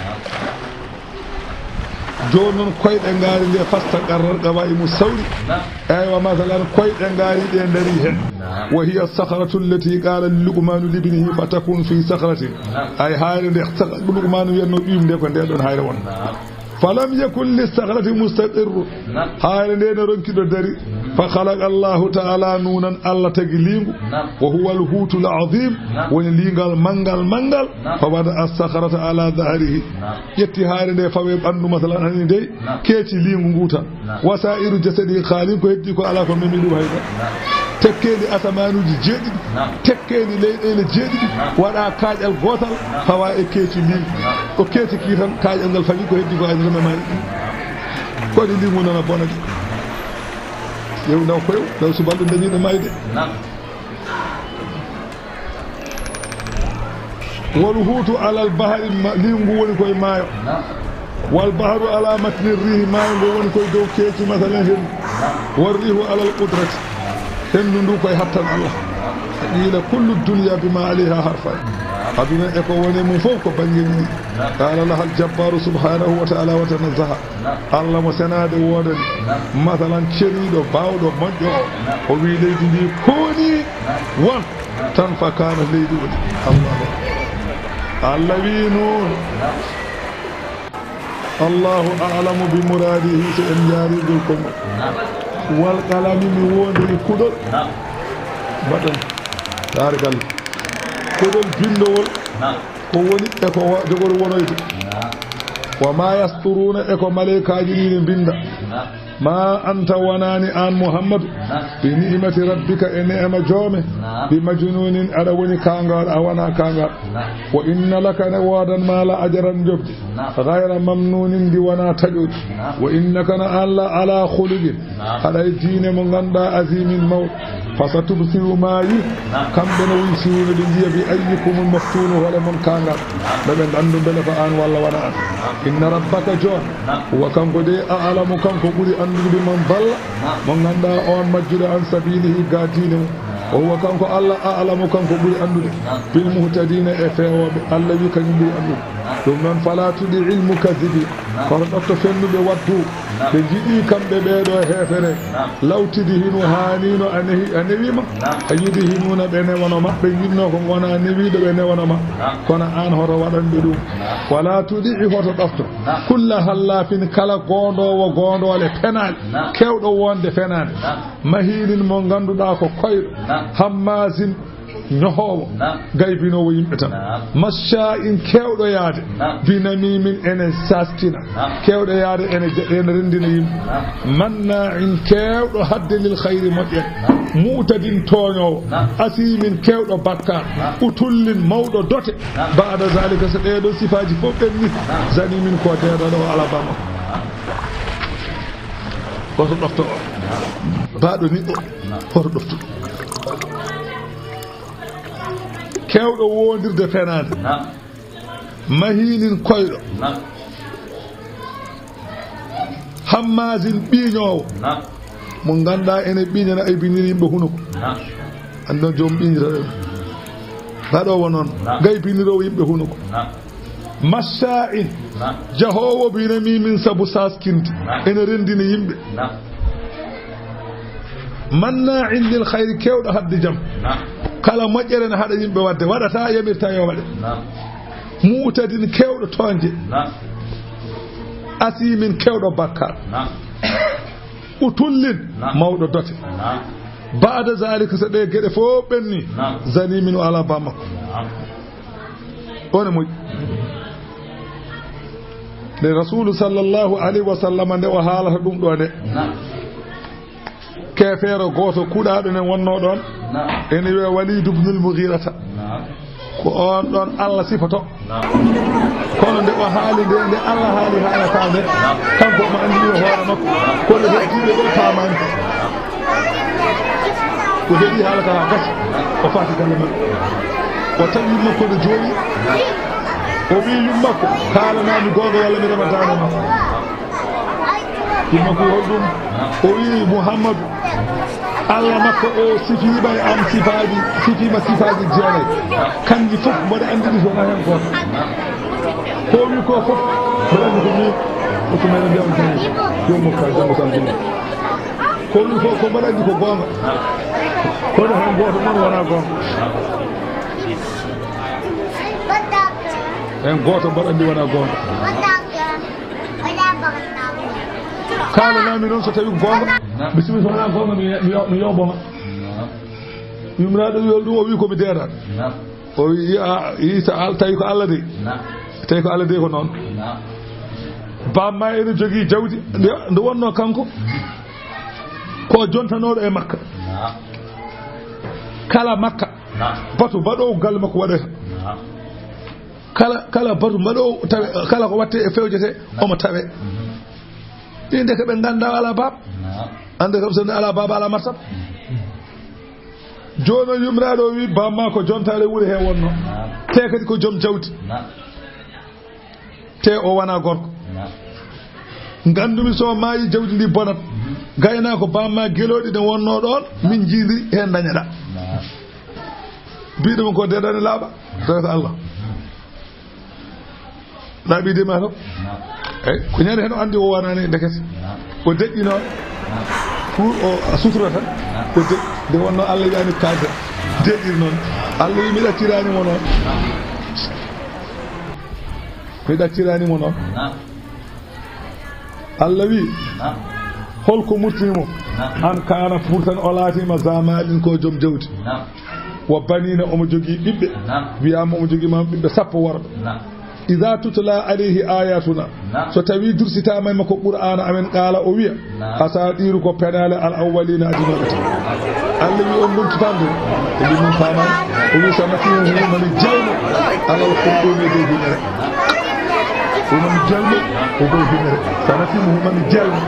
Naam. Jooni noon, koyɗe ngaari nde fastaqarrat qawaa'imu sawri. Naam. Eywa, masalan, koyɗe ngaari ɗe ndarii heen. Naam. Wa hiya saxratu allati qaala Luqmaanu libnihi fatakun fi saxratin. Naam. Ay, haayre nde sa-, Luqmaanu wiyatnoo ɓiyum nde, ko nde ɗoon haayre won. Naam. Falam yakun li saxrati mustaqirru. Naam. Haayre nde no ronki ɗo dari. Mhm. Fa khalaqa Allahu ta'ala nuunan, Allah tagi liingu. Naam. Wa huwa al-huutu al-aziim. Naam. Woni liingal manngal manngal. Naam. Fa wada'a as-saxrata ala dahrihi. Naam. Ƴetti haayre nde fawe ɓanndu, masalan, hani dey, naam, keeci liingu ngu tan. Naam. Wa saa'iru jasadi khaalin, ko heddi ko alaa ko memi ɗum hay dara. Naam. Tekkeendi asamaanuuji jeeɗiɗi, naam, tekkeendi leyɗeele jeeɗiɗi, naam, waɗa kaaƴal gootal, naam, fawa e keeci liingu. Naam. O keeci ki tan, kaaƴal ngal fawi, ko heddi ko alaa ko memaani ɗum. Ko waɗi liingu nana bona de. Yew ndaw koyo, ndaw subalɗo dañiiɗo maayde. Naam. Wal huutu alal bahri, ma-, liingu woni koye maayo. Naam. Wal bahru ala matni riihi, maayo ngo woni koye dow keeci, masalan, henndu. Naam. War riihu alal qudrati, henndu ndu koye hattan Allah. Qiila kullu dunya bima alayha harfan. Aduna e ko woni mum fof ko bannge ɗiɗi. Naam. Qaala lahal jabbaaru subhaanahu wa ta'ala wa tanazzaha. Naam. Allah mo senaade woodani. Naam. Masalan, ceniiɗo, baawɗo, moƴƴo o, naam, o wii leydi ndi kooni, naam, won. Tan fa kaanat leydi woni. Allahu Akbar. Allah wii noon. Allahu a'lamu bi muraadihi, so en njaarii ngol konngol. Wal qalami, mi woondiri kuɗol. Mbaɗen. Taarikal. Kuɗol binndowol. Ko woni e ko wa-, jogori wonoyde. Wa ma yasturuuna, e ko maleykaaji ɗi ne mbinnda. Ma anta, wonaani aan Muhammadu, bi ni'mati rabbika, e neema joome, bi majnuunin, aɗa woni kaangaar, a wonaa kaangaar. Wa inna laka, ne woodan ma la ajran, njoɓdi, gayra mamnuunin, ndi wonaa taƴooji. Wa innaka, na aan la ala khuluqin, haɗa e diine mo ngannduɗaa azimin, mawɗo. Fa satubsiru, ma yi, kamɓe no yubsiruuna, ɓe njiya, bi ayyikumul maftuunu, hole mon kaangaar. Ɓe ɓe anndu mbele ko aan walla wonaa aan. Inna rabbaka, joom Wa kanko de, a'lamu, kanko ɓuri anndude, biman dalla, mo ngannduɗaa on majjuɗo, an sabilihi, ga diine mum. Wa huwa, kanko Allah, a'lamu, kanko ɓuri anndude, bil muhtadina, e feewooɓe. Allah wi kañum ɓuri anndude. Ɗum noon, fala tudi'il mukazzibi, koto ɗofto fennuɓe waddu. Ɓe njiɗi kamɓe ɓeeɗo heefere, law tudhinu, haanino a nehi-, a newiima, a yudhinuna, ɓe newanoma. Ɓe njiɗno ko ngona newiiɗo, ɓe newanoma. Kono aan, hoto waɗanɓe ɗum. Wala tudi'i, hoto ɗofto. Kulla hallafin, kala goondoowo goondoole penaaɗe, keewɗo wonde fenaande. Mahiinin, mo ngannduɗaa ko koyɗo. Hammazin, ñohoowo, gaybinoowo yimɓe tan. Massa'in, keewɗo yaade. Binamimin, ene saskina. Keewɗo yaade, ene je-, ene renndina yimɓe. Manna'in, keewɗo hadde lil khayri, moƴƴere. Mu'tadin, tooñoowo. Asimin, keewɗo bakkaar. Utullin, mawɗo dote. Ba'da zalika, so ɗee ɗoo sifaaji fof ɓenni, zanimin, ko deedaɗo o, alaa bamma. Hoto ɗofto o. Baaɗo niɓɓo, hoto ɗofto. Keewɗo wondirde fenaande. Mahiinin, koyɗo. Hammazin, ɓiiñoowo. Mo ngannduɗaa ene ɓiiñana, aybiniri yimɓe hunuko. Anndi noon joom ɓiiñata ɗum. Baɗoowo noon, gaybiniroowo yimɓe hunuko. Massa'in, jahoowo binamimin sabu saskinde, ene renndina yimɓe. Manna'in lil khayri, keewɗo haɗde jam. Kala moƴƴere ne haɗa yimɓe waɗde, waɗata, yamirta yo waɗe. Mu'tadin, keewɗo tooñde. Asimin, keewɗo bakkaar. Utullin, mawɗo dote. Ba'da zalika, so ɗee geɗe fof ɓenni, zanimin, o alaa bammakko. One moƴƴi. Nde Rasuulu sallallahu alayhi wa sallam, nde o haalata ɗum ɗo nde, keefeero gooto kuuɗaaɗo nen wonnoo ɗoon, ene wiyee Waliid ibnul Mughirata. Ko oon ɗoon Allah sifoto. Kono nde o haali nde, nde Allah haali haala ka nde, kanko omo anndi e hoore makko, kono heddiiɓe ɓe paamaani. O heɗii haala ka haa gasi, o faati galle makko. O tawi yumma makko no jooɗii. O wii yumma makko, "Kaalanaa mi goonga walla mi rema daande ma?" Yumma makko wii, "Holɗum?" O wii, "Muhammadu, Allah makko o sifiima e am sifaaji, sifiima sifaaji jeenayi. Kanji fof mboɗo anndi ɗi, so wonaa heen gooto. Ko o wii ko fof, mboɗo anndi ko miin." Ko men mbiya on tan, yo moftal janngo tan jinni. Ko ɗum fof ko mbaɗa anndi ko goonga. Kono heen gooto noon wonaa goonga. Heen gooto mbaɗa anndi wonaa goonga. Kaalanami noon so tawi ko goonga. Bisimilla, so wonaa goonga, mi, mi, mi yoɓoma. Yumraaɗo wiol ɗum, o wi ko mi deeɗaɗo. O wi, a, yi, so Al-, tawi ko Allah de. Naam. Tawi ko Allah de ko noon. Naam. Bamma ene jogii jawdi, nde, nde wonno kanko ko jontanooɗo e Makka. Naam. Kala Makka, naam, batu mbaɗoowo galle makko waɗa heen. Naam. Kala, kala batu mbaɗoowo tawe, kala ko watte e fewjete, naam, omo tawe. Mhm. Ɗin de ko ɓe nganndaa alaa baaba. Naam. Annde kam so alaa baaba, alaa martaba. Mhm. Jooni noon yumraaɗo o wi bamma ko jontaale wure he wonno. Naam. Te kadi ko joom jawdi. Naam. Te o wona gorko. Naam. Nganndumi so maayi jawdi ndi bonat. Mhm. Gaynaako bamma gelooɗi ne wonno ɗoon, min njiidi heen dañaɗa. Naam. Mbiɗo mo ko deeɗani laaɓa. Tawi ko Allah. Laaɓi de ma kam. Naam. Eyi, ko ñande heen o anndi o wonani ndekete. Naam. O deƴƴi noon. Naam. Pour o sutura tan. Naam. O deƴƴi. Nde wonno Allah wiyani kalde. Deƴƴir noon. Allah wi mi ɗaccirani mo noon. Naam. Mi ɗaccirani mo noon. Naam. Allah wi, naam, holko murtini mo? Naam. An kaana pour tan o laatima za maalin ko joom jawdi. Naam. Wa baniina omo jogii ɓiɓɓe. Naam. Wiyaama omo jogii ma ɓiɓɓe sappo worɓe. Naam. Iza tutla alayhi ayatuna. Naam. So tawi dursitaama e makko Qur'aana amen qaala o wiya. Naam. Asaatiiru ko penaale al awwaliina adinooɓe tan. Allah wi on ndonki famde. E ɗum min faamaani. O wi sa nasimuhu mami jalno alal khurtumi e dow hinnere. O mami jalno e dow hinnere. Sa nasimuhu mami jalno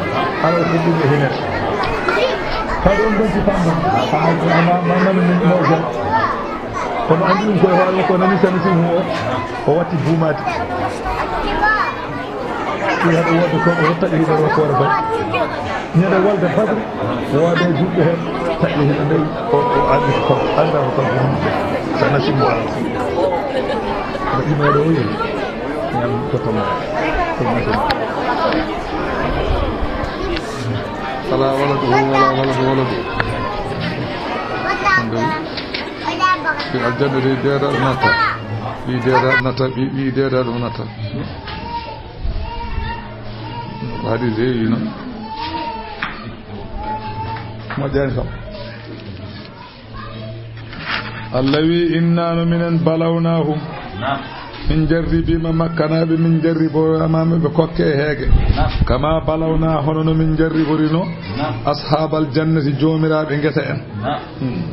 alal khurtumi e hinnere. Kadi on ndonki famde. Haa ko ma, ma, ma, ma, ma, ma, Kono anndi ɗum koye hoore makko, o nani sami simu o, o watti buumaade. Ɗum haɗa wodde ko o taƴi hiɗa o koore bay. Ñande walde Badri, wooda e julɓe heen, taƴi hiɗa ndey, o, o anndi ko kanko, annda ko kanko woni. Sana simu o. Ko ɗum waɗa o yehi. Ñam ko tomo. Ko ɗum waɗa. Alaa waladu, alaa waladu, waladu. Fi aljanna de deeɗaɗo natta. Ɓi deeɗaɗo natta, ɓi, ɓi deeɗaɗo natta. Ko hadis heewi noon. Moƴƴani kam. Allah wi, inna no minen balawnahum. Naam. Min jarribiima Makkanaaɓe, min jarribo amama ɓe kokke e heege. Naam. Kama balawna, hono no min jarriborino. Naam. Ashaabal jannati, joomiraaɓe ngesa en. Naam. Hmm.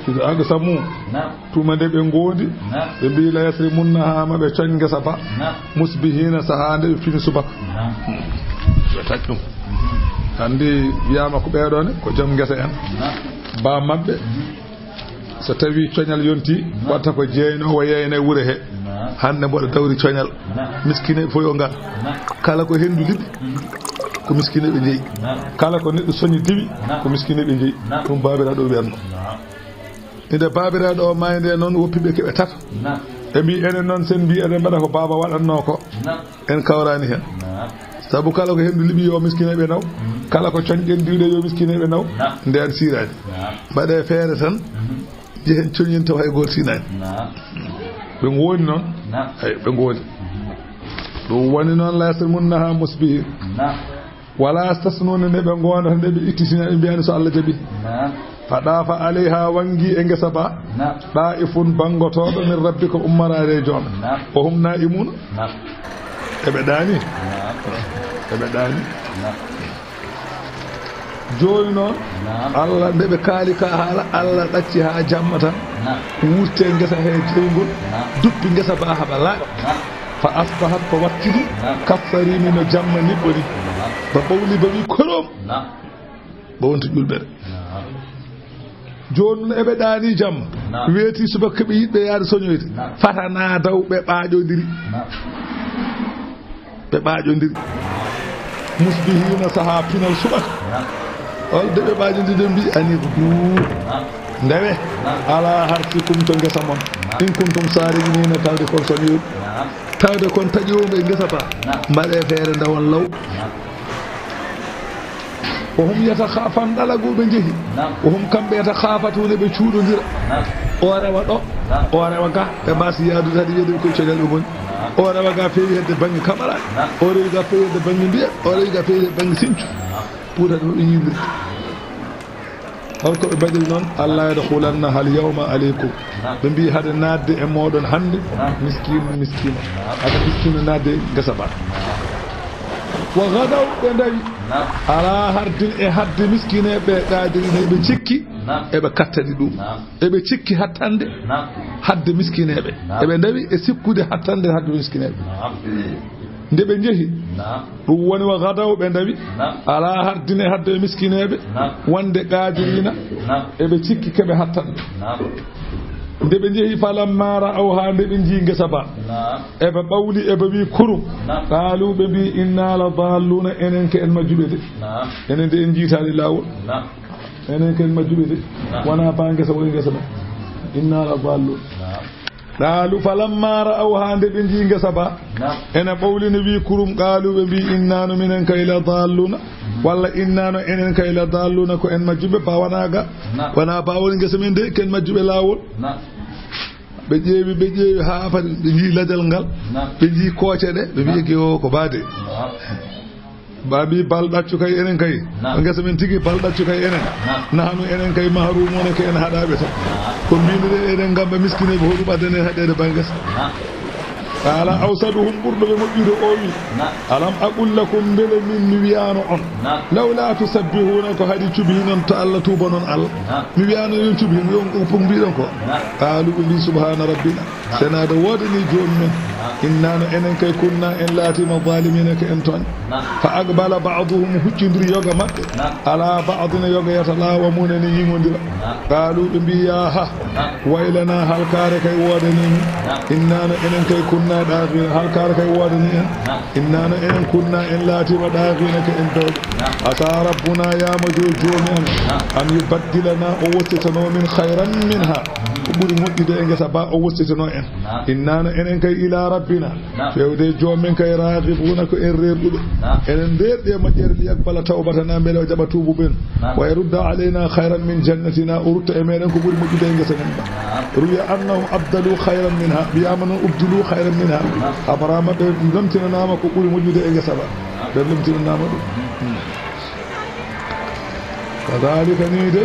Iza aqsamu. Naam. Tuma nde ɓe ngoodi, naam, ɓe mbi la yasrimunnaha, ma ɓe coñ ngesa ba. Naam. Musbihina, sahaa nde ɓe fini subaka. Naam. Hmm. Ɓe taƴ ɗum. Anndi wiyaama ko ɓeeɗoo ne, ko joom ngesa en. Naam. Ba maɓɓe. Mhm. So tawi coñal yonti, naam, watta ko jeynoowo yeyna e wure he. Naam. Hannde mboɗo dawri coñal. Naam. Miskineeɓe fof yo ngar. Naam. Kala ko henndu liɓi, mhm, ko miskineeɓe njeyi. Naam. Kala ko neɗɗo soñi diwi, naam, ko miskineeɓe njeyi. Naam. Ɗum baabiraaɗo o wiyatno. Naam. Inde baabiraaɗo o maayde noon, woppiɓe keɓe tato. Naam. Ɓe mbi enen noon, sen mbi eɗen mbaɗa ko baaba waɗatnoo ko. Naam. En kawraani heen. Naam. Sabu kala ko henndu liɓi yo miskineeɓe naw. Mm. Kala ko coñɗen diwɗe yo miskineeɓe naw. Naam. Ndeen siiraani. Naam. Mbaɗee feere tan, mhm, njehen coñen taw hay gooto siinaani. Naam. Ɓe ngooni noon. Naam. Ay, ɓe ngooni. Mhm. Ɗum woni noon, la yasrimunnaha musbihin. Naam. Wala yastasnuna, nde ɓe ngoondata, nde ɓe ittitina, ɓe mbiyaani so Allah jaɓi. Naam. Fa dafa alayha, wanngi e ngesa ba. Naam. Daifun, banngotooɗo, min rabbika, ummaraade e joom. Naam. Wa hum naimuna. Naam. Eɓe ɗaani. Naam. Eɓe ɗaani. Naam. Jooni noon, naam, Allah, nde ɓe kaali ka haala, Allah ɗacci haa jamma tan. Naam. Wurte ngesa he jeyngol. Naam. Duppi ngesa ba haɓa laaɓa. Naam. Fa asbahat, ko wattidi. Naam. Kassarini, no jamma niɓɓori. Naam. Ba ɓawli ba wi korom. Naam. Ba wonti ƴulɓere. Naam. Jooni noon eɓe ɗaani jamma. Naam. Weeti subaka ɓe yiɗɓe yaade soñoyde. Naam. Fata na daw ɓe ɓaaƴodiri. Naam. Ɓe ɓaaƴodiri. Musbihina, sahaa pinal subaka. Naam. Holde ɓe ɓaaƴodiri, ɓe mbi, "Ani ko duu." Naam. Ndewe, ala harsikum to ngesa mon. In kuntum sariqina, tawde kon sonyuɓe. Tawde kon taƴooɓe ngesa ba. Mbaɗe feere ndawon law. Wa hum yatakha-, fanɗalagu ɓe njehi. Wa hum kamɓe yatakhafatuna ɓe cuuɗodira. O rewa ɗo, o rewa ga, ɓe mbasi yaadude hade wiyeede ɓe koye coñal ɓe ngoni. O rewa ga feewi hedde bannge kamara. O rewi ga feewi hedde bannge ndiya. O rewi ga feewi hedde bannge sincu. Pour hade ɓe yiilirde. Holko ɓe mbaɗiri noon? Alla yadkhulanna hal yawma aleykum. Ɓe mbi hade naatde e mooɗon hannde, miskiinu, miskiina. Hade miskiinu naatde ngesa ba. Wa ghadaw, ɓe ndawi. Alaa hardin e hadde miskineeɓe, qaadiriina, eɓe cikki, eɓe kattani ɗum. Eɓe cikki hattande hadde miskineeɓe. Eɓe ndawi e sikkude hattande hadde miskineeɓe. Nde ɓe njehi, ɗum woni wa ghadaw, ɓe ndawi. Alaa hardin e hadde miskineeɓe, wonde qaadiriina, eɓe cikki keɓe hattande. Nde ɓe njehi, falamma ra'awha, nde ɓe njii ngesa ba, eɓe ɓawli, eɓe wi kurum. Qaalu, ɓe mbi, inna la dalluna, enen ke en majjuɓe de. Enen de en jiitaali laawol. Enen ke en majjuɓe de. Wona ba ngesa woni ngesa ba. Inna la dallun. Qaalu, falamma ra'awha, nde ɓe njii ngesa ba, ene ɓawli, ne wi kurum, qaalu, ɓe mbi, inna no minen kay la dalluna. Walla inna no enen kay la dalluna, ko en majjuɓe, ba wona ga. Wona ba woni ngesa men de, ken majjuɓe laawol. Ɓe ƴeewi, ɓe ƴeewi haa fadi, ɓe njii lajal ngal, ɓe njii kooce ɗe, ɓe mbi, egge o ko ba de. Ba mbi, bal ɗaccu kay enen kay. Ko ngesa men tigi, bal ɗaccu kay enen. Nahanu, enen kay mahrumuna, ko en haɗaaɓe tan. Ko mbinu de, eɗen ngamba miskineeɓe, hoɗum addani en haɗeede ba ngesa. Qala awsaduhum, ɓurɗo ɓe moƴƴude o wi, alam aqul lakum, mbele min mi wiyaano on, lawla tusabbihuna, ko haɗi cubihinon to Allah, tuubanon Allah? Mi wiyaano yon cubihin, yon ko mbiɗon ko? Qalu, ɓe mbi, subhana rabbina, senaade woodani jooni men. Inna no enen kay kunna en laatiima zalimina ko en tooñ. Fa aqbala ba'duhum, huccindiri yoga maɓɓe, ala ba'din, yoga yatalawamuna, ne ñiŋondira. Qalu, ɓe mbi, ya ha, waylana, halkaare kay woodani min. Inna no enen kay kunna ɗaagina, halkaare kay woodani en. Inna no enen kunna en laatiima ɗaagina ko en bewɗe. Asa rabbuna, yaama jo joomi en, an yubaddilana, o wostitano min khayran minha, ko ɓuri moƴƴude e ngesa ba, o wostitano en. Inna no enen kay ila rabbina, fewde e joom men kay, raghibuna, ko en reerɗuɓe. Enen ndeerɗi e moƴƴere, li yaqbala tawbatana, mbele o jaɓa tuubu men. Wa yarudda alayna khayran min jannatina, o rutta e meɗen ko ɓuri moƴƴude e ngesa men ba. Ruwiya annahum abdalu khayran minha, wiyama noon ubdilu khayran minha. Habarama ɓe lomtinanama ko ɓuri moƴƴude e ngesa ba. Ɓe lomtinanama ɗum. Kadhalika, ni de,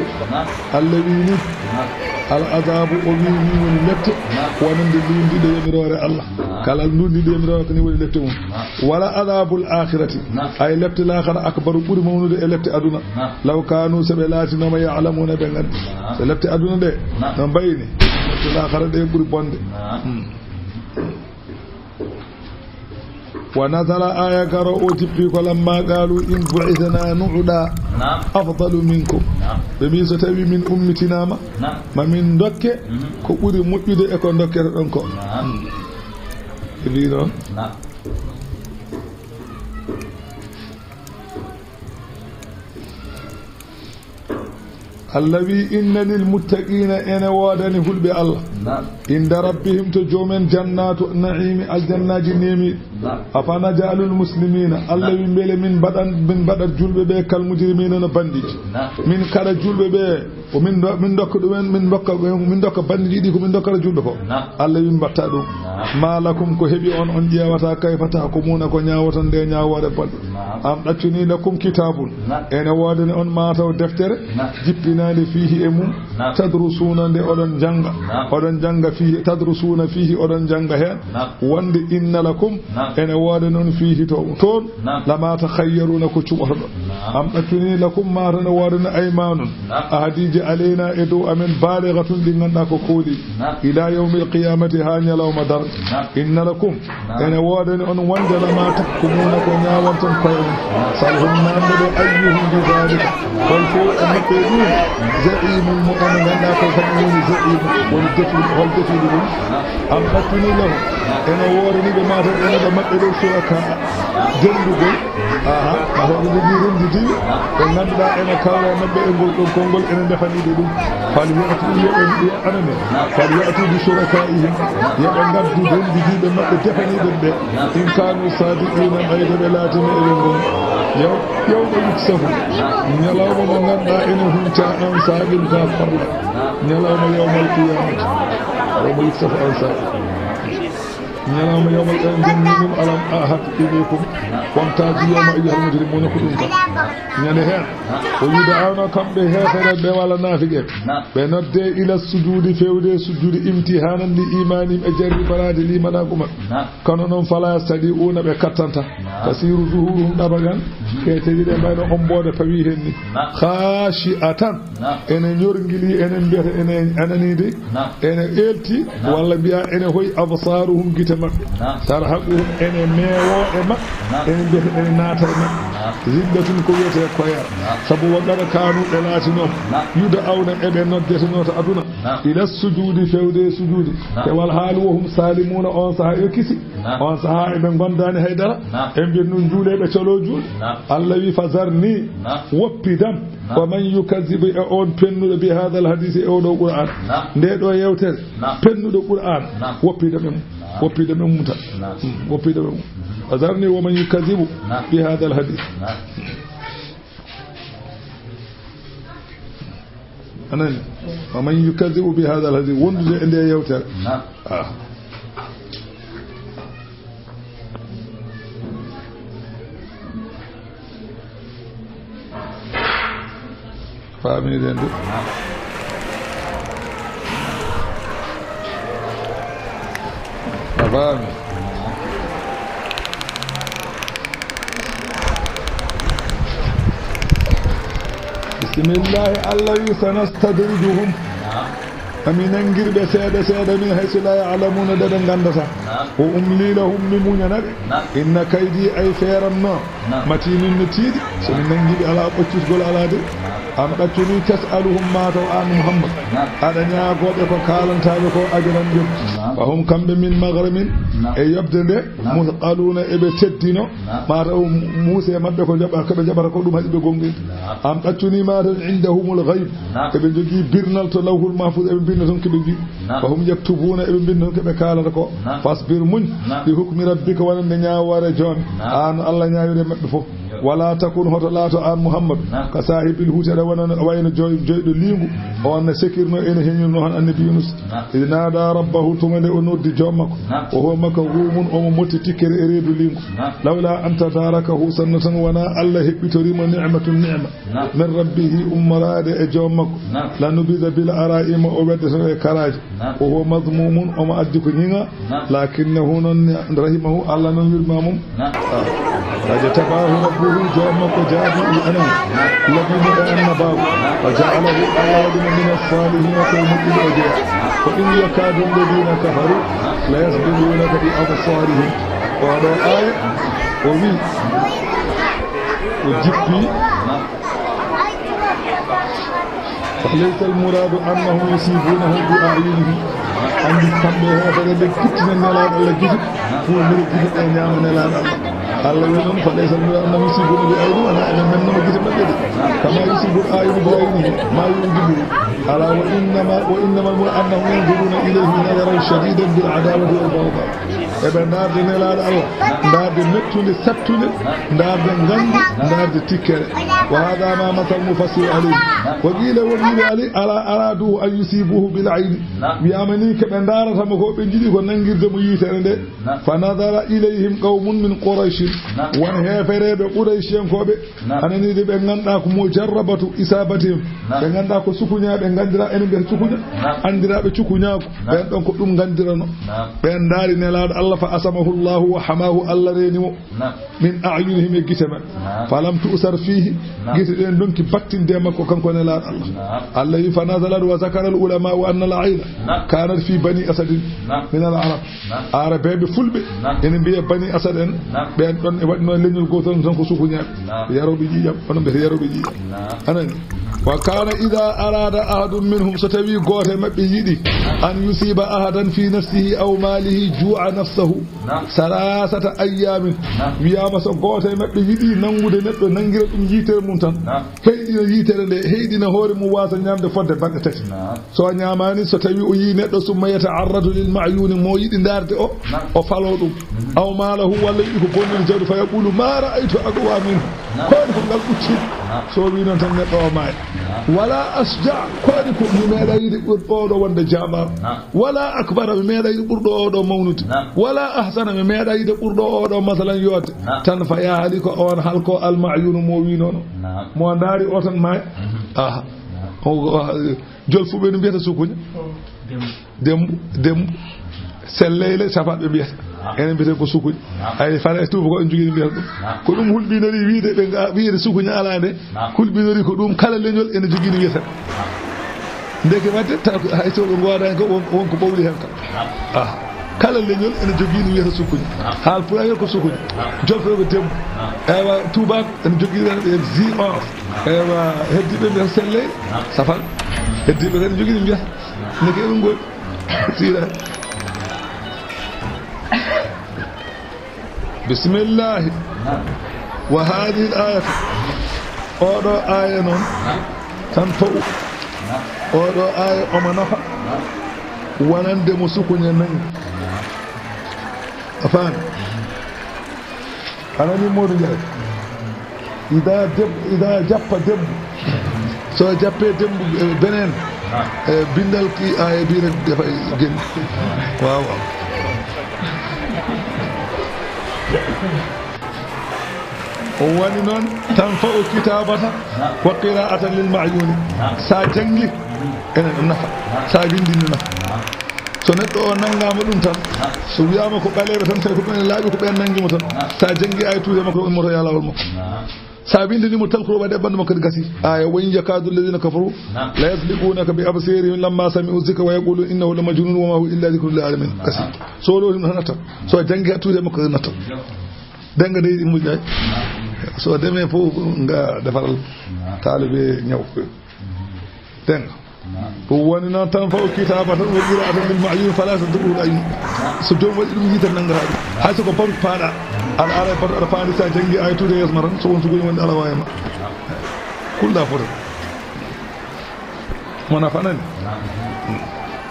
Allah wi ni, al azabu, o wi ni woni lepte, wonande ndundiɗo yamiroore Allah. Kala ndundiɗo yamiroore ko ni woni lepte mum. Wala azabul akhirati, ay lepte laakhara, akbaru, ɓuri mawnude e lepte aduna. Law kanu, so ɓe laatinoma, ya'lamuna, ɓe nganndi. So lepte aduna ɗe no mbayni, lepte laakhara ɗe ɓuri bonde. Hmm. Wa nazala, aya garo o jippi ko lamma qalu in bu'ithna nu'da afdalu minkum. Ɓe mbi so tawi min ummitinama, ma min dokke ko ɓuri moƴƴude e ko dokketoɗon ko. Ɓe mbi noon. Allah wi, inna lil muttaqina, ene woodani hulɓe Allah. Inda rabbihim, to joomen, jannatu naimi, aljannaaji neemiiɗi. Afa naj'alul muslimina, Allah wi, mbele min mbaɗan, min mbaɗat julɓe ɓe kal mujrimina no bandiiji? Min kaɗa julɓe ɓe, o min do-, min dokka ɗumen, min dokka, min dokka bandiiji ɗi ko min dokkata julɓe ko? Allah wi, mbatta ɗum. Ma lakum, ko heɓi on, on ƴeewata, kayfa tahkumuna, ko ñaawoton nde ñaawoore bonde? Am ɗaccuni lakum kitabun, ene woodani on mataw deftere, jippinaande fiihi e mum, tadrusuuna, nde oɗon njannga, oɗon njannga fiihi, tadrusuuna fiihi, oɗon njannga heen, wonde inna lakum, ene woodani on fiihi to, toon, lama takhayyaruuna, ko cuɓotoɗon. Am ɗaccuni lakum, mataw ne woodani aymanun, ahadiiji alayna, e dow amen, balighatun, ɗi ngannduɗaa ko kooli, ila yawmil qiyamati, haa ñalawma darnga. Inna lakum, ene woodani on wonde lama tahkumuna, ko ñaawonton koye mon. Salhum, naamnde ɓe, ayyuhum bi dhalika, hol fof e maɓɓe ɗum, za'imul, mo Mo ngannduɗaa ko kañum woni za'imu, woni defiiɗo, hol defiiɗo ɗum? Am ɓattini lahum, ene woodani ɓe mataw ene ɗo maɓɓe ɗo suraka, denndugol. Aha, ma hoɗo jogii renndidiiɓe, ɓe ngannduɗaa ene kawra maɓɓe e ngol ɗon konngol, ene ndefani ɓe ɗum. Fal ya'tu, yo ɓe mbiya anane, fal ya'tu bi shuraka'ihim, yo ɓe ngaddu renndidiiɓe maɓɓe defaniiɓe ɓe, in kanu sadiqina, ɓayde ɓe laatino eɓe ngoni. Yow, yawma yuksafu, ñalawma mo ngannduɗaa ene hunca an saabil ga farla. Ñalawma yawmal qiyamati. Yawma yuksafu an saabil. Ñalawma yawmal qiyamati, janngi ɗum, alam ahad ilaykum. Wamtazu yawma ayyuhal mujrimuna, ko ɗum tan. Ñande heen, o yud'awna, kamɓe heefere ɓe walla naafiqe, ɓe nodde ila sujudi, fewde sujudi, imtihanan li imanihim, e jarribanaade limanaagu maɓɓe. Kono noon, fala yastadi'una, ɓe kattanta. Tasiru zuhuruhum ɗabagan, ke tegi ɗe mbayno omboode pawi heen ni. Khashi'atan, ene ñorngili, ene mbiyata, ene ananidi, ene eelti, walla mbiya ene hoyi, absaruhum, gite maɓɓe, tarhaquhum, ene meewo e maɓɓe, ene mbiyata ene naata e maɓɓe. Zillatun, ko wiyetee koyere. Sabu wa qad kanu, ɓe laatinoo, yud'awna, eɓe noddetenoo to aduna, ila sujudi, fewde e sujudi. Te wal haalu wa hum salimuna, on sahaa yo kisi. On sahaa eɓe ngondaani haydara. En mbiyat nun juulee ɓe coloo juulde. Allah wi, fazarni, woppidam. Wa man yukazzibu, e on pennuɗo, bi hadal hadisi, e oɗo Qur'an. Nde ɗo yewtere, pennuɗo Qur'an, woppidam e mum. Woppidam e mum tan. Hmm, woppidam e mum. Fazarni wa man yukazzibu bi hadal hadisi. Anani? Wa man yukazzibu bi hadal hadith, wondude e nde yewtere. Naam. Ah. Faamiɗen de. Naam. A faami? Bismillahi, Allah wi, sanastadrijuhum. Naam. Ami nangir ɓe seeɗa seeɗa, min haysu la ya'lamuna, ɗo ɓe ngandata. Naam. Wa umli lahum, mi muñana ɓe. Naam. Inna kaydi, ay feeram no. Naam. Matinun, no tiiɗi. So mi nangi ɓe, alaa ɓoccitgol, alaa de. Naam. Am ɗaccuni tas'aluhum, mataw an Muhammad. Naam. Aɗa ñaagoo ɓe ko kaalantaa ɓe ko, ajran, yoɓdi. Naam. Fa hum, kamɓe, min maghramin, naam, e yoɓde nde, naam, musqaluna, eɓe teddino. Naam. Mataw muuse maɓɓe ko jaɓa, ko ɓe jaɓata ko, ɗum haɗi ɓe gonɗinde. Naam. Am ɗaccuni mataw indahumul ghayb. Naam. Eɓe njogii birnal to Lawhul Mahfuz, eɓe mbinda toon ko ɓe njiɗi. Naam. Fa hum yaktubuna, eɓe mbinda toon ko ɓe kaalata ko. Naam. Fasbir, muñ. Naam. Li hukmi rabbika, wonande ñaawoore Joomi. Naam. Aan Allah ñaawiri maɓɓe fof. Wala takun, hoto laato aan Muhammad, naam, ka saahibil huuti, aɗa wona no, wayno joy-, joyɗo liingu. O on no sekirno, ene heñirno hono Annabi Yunus. Naam. Id naada rabbahu, tuma nde o noddi Joom makko. Naam. Wa huwa makdhumun, omo motti tikkere e reedu liingu. Naam. Lawla an tadarakahu, sanno tan wona Allah heɓɓitori mo ni'matun, ni'ma. Naam. Min rabbihi, ummoraade e Joom makko. Naam. Lanubida bil ara'i, mo o weddoto e karaaji. Naam. Wa huwa madhmumun, omo addi ko ñiŋa. Naam. Lakinnahu, noon rahimahu, Allah noon yurma mum. Naam. Ah. Fajtabahu rabbuhu, Joom makko jaabi, i anan. Naam. Labino e annabaaku. Naam. Wa ja'alahu, Allah waɗi mo mina salihina, ko e moƴƴuɓe o jeya. Naam. Wa in yakadu alladhina kafaru, naam, la yuzliqunaka bi absarihim. Oɗo aaya, o wi, o jippi. Naam. Fa laysa al-muraadu annahum yusiibuunahu bi a'yunihim. Anndi kamɓe heefere ɓe kittinen Nelaaɗo Allah gite, puundira gite ɗe ñaama Nelaaɗo Allah. Allah wi noon, fa laysa al-muraadu annahum yusiibuunahu bi a'yunihim, wonaa eɓe mennoo gite maɓɓe de. Kama yusiibu al-a'yuna bi a'yunihim, ma yu'jibuhum. Alaa wa innama, wa innama al-muraadu annahum yanzuruuna ilayhi nazaran shadiidan bil adaawati wal bagdaa. Eɓe ndaarde Nelaaɗo Allah, ndaarde mettunde, sattunde, ndaarde ngañgu, ndaarde tikkere. Wa hada ma masal mufassir alayhi. Wa qila, won wiɓe ali, ala aradu an yusibuhu bil ayni. Wiyama ni ko ɓe ndaarata mo ko, ɓe jiɗi ko nangirde mo yitere nde. Fa nadara ilayhim qawmun min Qurayshin. Won heefereɓe Qurayshiyankoɓe, anani de ɓe ngannduɗaa ko mujarrabatu isabatihim. Ɓe ngannduɗaa ko sukuñaaɓe, nganndiraa enen mbiyata sukuña. Anndiraaɓe sukuñaaku. Ɓen ɗon ko ɗum nganndirano. Ɓen ndaari Nelaaɗo Allah, fa asamahu Allahu wa hamahu, Allah reeni mo. Min a'yunihim, e gite maɓɓe. Falam tu'sar fihi, gite ɗen ndonki battinde e makko kanko Nelaaɗo Allah. Allah wi, fa nazalat wa zakara al ulama wa anna al ayna kanat fi bani asadin min al arab. Aarabeeɓe fulɓe ene mbiya bani asad en, ɓen ɗon e waɗno leñol gootol tan ko sukuñaaɓe. Yarooɓe ƴiiƴam, onon mbiyata yarooɓe ƴiiƴam. Anani? Wa kana idha arada ahadun minhum, so tawi gooto e maɓɓe yiɗi, an yusiba ahadan fi nafsihi aw malihi, ju'a nafsahu salasata ayyamin. Wiyama so gooto e maɓɓe yiɗi nangude neɗɗo, nangira ɗum yitere mum tan, heyɗina yitere nde, heyɗina hoore mum, wasa ñamde fodde balɗe tati. So a ñamani, so tawi o yi neɗɗo, summa yata'arradu lil ma'yuni, mo yiɗi darde o, o falo ɗum. Aw malahu, walla yiɗi ko bonnude jawdi, fa yaqulu ma ra'aytu aqwa minhu. Ko waɗi ko ngal ɓutti? So o wi noon tan, neɗɗo o maaya. Wala asja, ko waɗi ko mi meeɗa yiide ɓurɗo oɗo wonde jaamaaɗo. Wala akbara, mi meeɗa yiide ɓurɗo oɗo mawnude. Wala ahsana, mi meeɗa yiide ɓurɗo oɗo masalan yodde. Tan fa yahli, ko on halko al ma'yunu mo wi noon. Mo ndaari o tan maaya. Aha. O, o, jolfuɓe no mbiyata sukuña. Dembu, dembu. Selleyle, safaɓe mbiyata. Enen mbiyeten ko sukuña. Ay, fara e tuuba ko en jogii mbiyata ɗum. Ko ɗum hulɓinori wiide ɓe nga-, wiide sukuña ala nde. Hulɓinori ko ɗum kala leñol ene jogii no wiyata. Ndeke wadde, taw ko hay so ɓe ngoodani ko won, won ko ɓawli hen kam. Ah. Kala leñol ene jogii no wiyata sukuña. Haal pulaar ko sukuña. Jolfe ko dembu. Eywa, tuubaako ene jogii ɓe zi onze. Eywa, heddiiɓe mbiyata selleyle, safal. Heddiiɓe kadi jogii mbiyata. Ndeke eɓe ngoodi. Siira. Bismillahi. Wa hadhihi al-ayatu. Oɗo aya noon tan fa'u. Oɗo aya omo nafa. Wonande mo sukuña nangi. A faami? A nani Modou Ndiaye? Ida deb-, ida jappa dembu. So jappe dembu, eh, benen. Eh, bindal ki aya bi rek defa gen. Waaw, waaw. O woni noon tan fa'u kitabata wa qira'atan lil ma'yuni. Sa jangi, ene ɗum nafa. Sa windi no nafa. So neɗɗo o nangama ɗum tan, so wiyama ko ɓaleeɓe tan, tawi ko ɗum ene laaɓi, ko ɓen nangi mo tan. Sa jangi ay tuude makko, ummoto ya lawol makko. Sa windini mo talkuro waɗe ɓandu makko kadi gasi. Aya, wa in yakadu alladhina kafaru la yasliqunaka bi absarihim lamma sami'u dhikra wa yaquluna innahu la majnun wa ma huwa illa dhikrun lil alamin. Gasi. So ɗo ɗum tan natta. So jangi ha tuude makko natta. Denga dey ɗi moƴƴaay. So deme fof nga defaral taalibe ñaw. Denga. Ko woni noon tan fa'u kitabatan wa qira'atan lil ma'yun fala tadurruhu al aynu. So joom waɗi ɗum yiite nanngata ɗum. Hay so ko baru paaɗa. Aɗa ara baru aɗa faandi sa janngi ay tuude yeeso ma tan so won so goni wonde ala waawi ma. Kulɗa fota. Mo nafanani.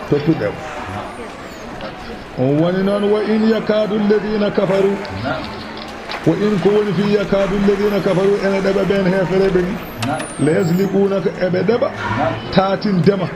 Tottude. On woni noon, wa in yakadu alladhina kafaru. Wa in ko woni fi yakadu alladhina kafaru, ene ɗeɓa ɓen heefereɓe ni. La yasliqunaka, eɓe ɗeɓa. Taatindema.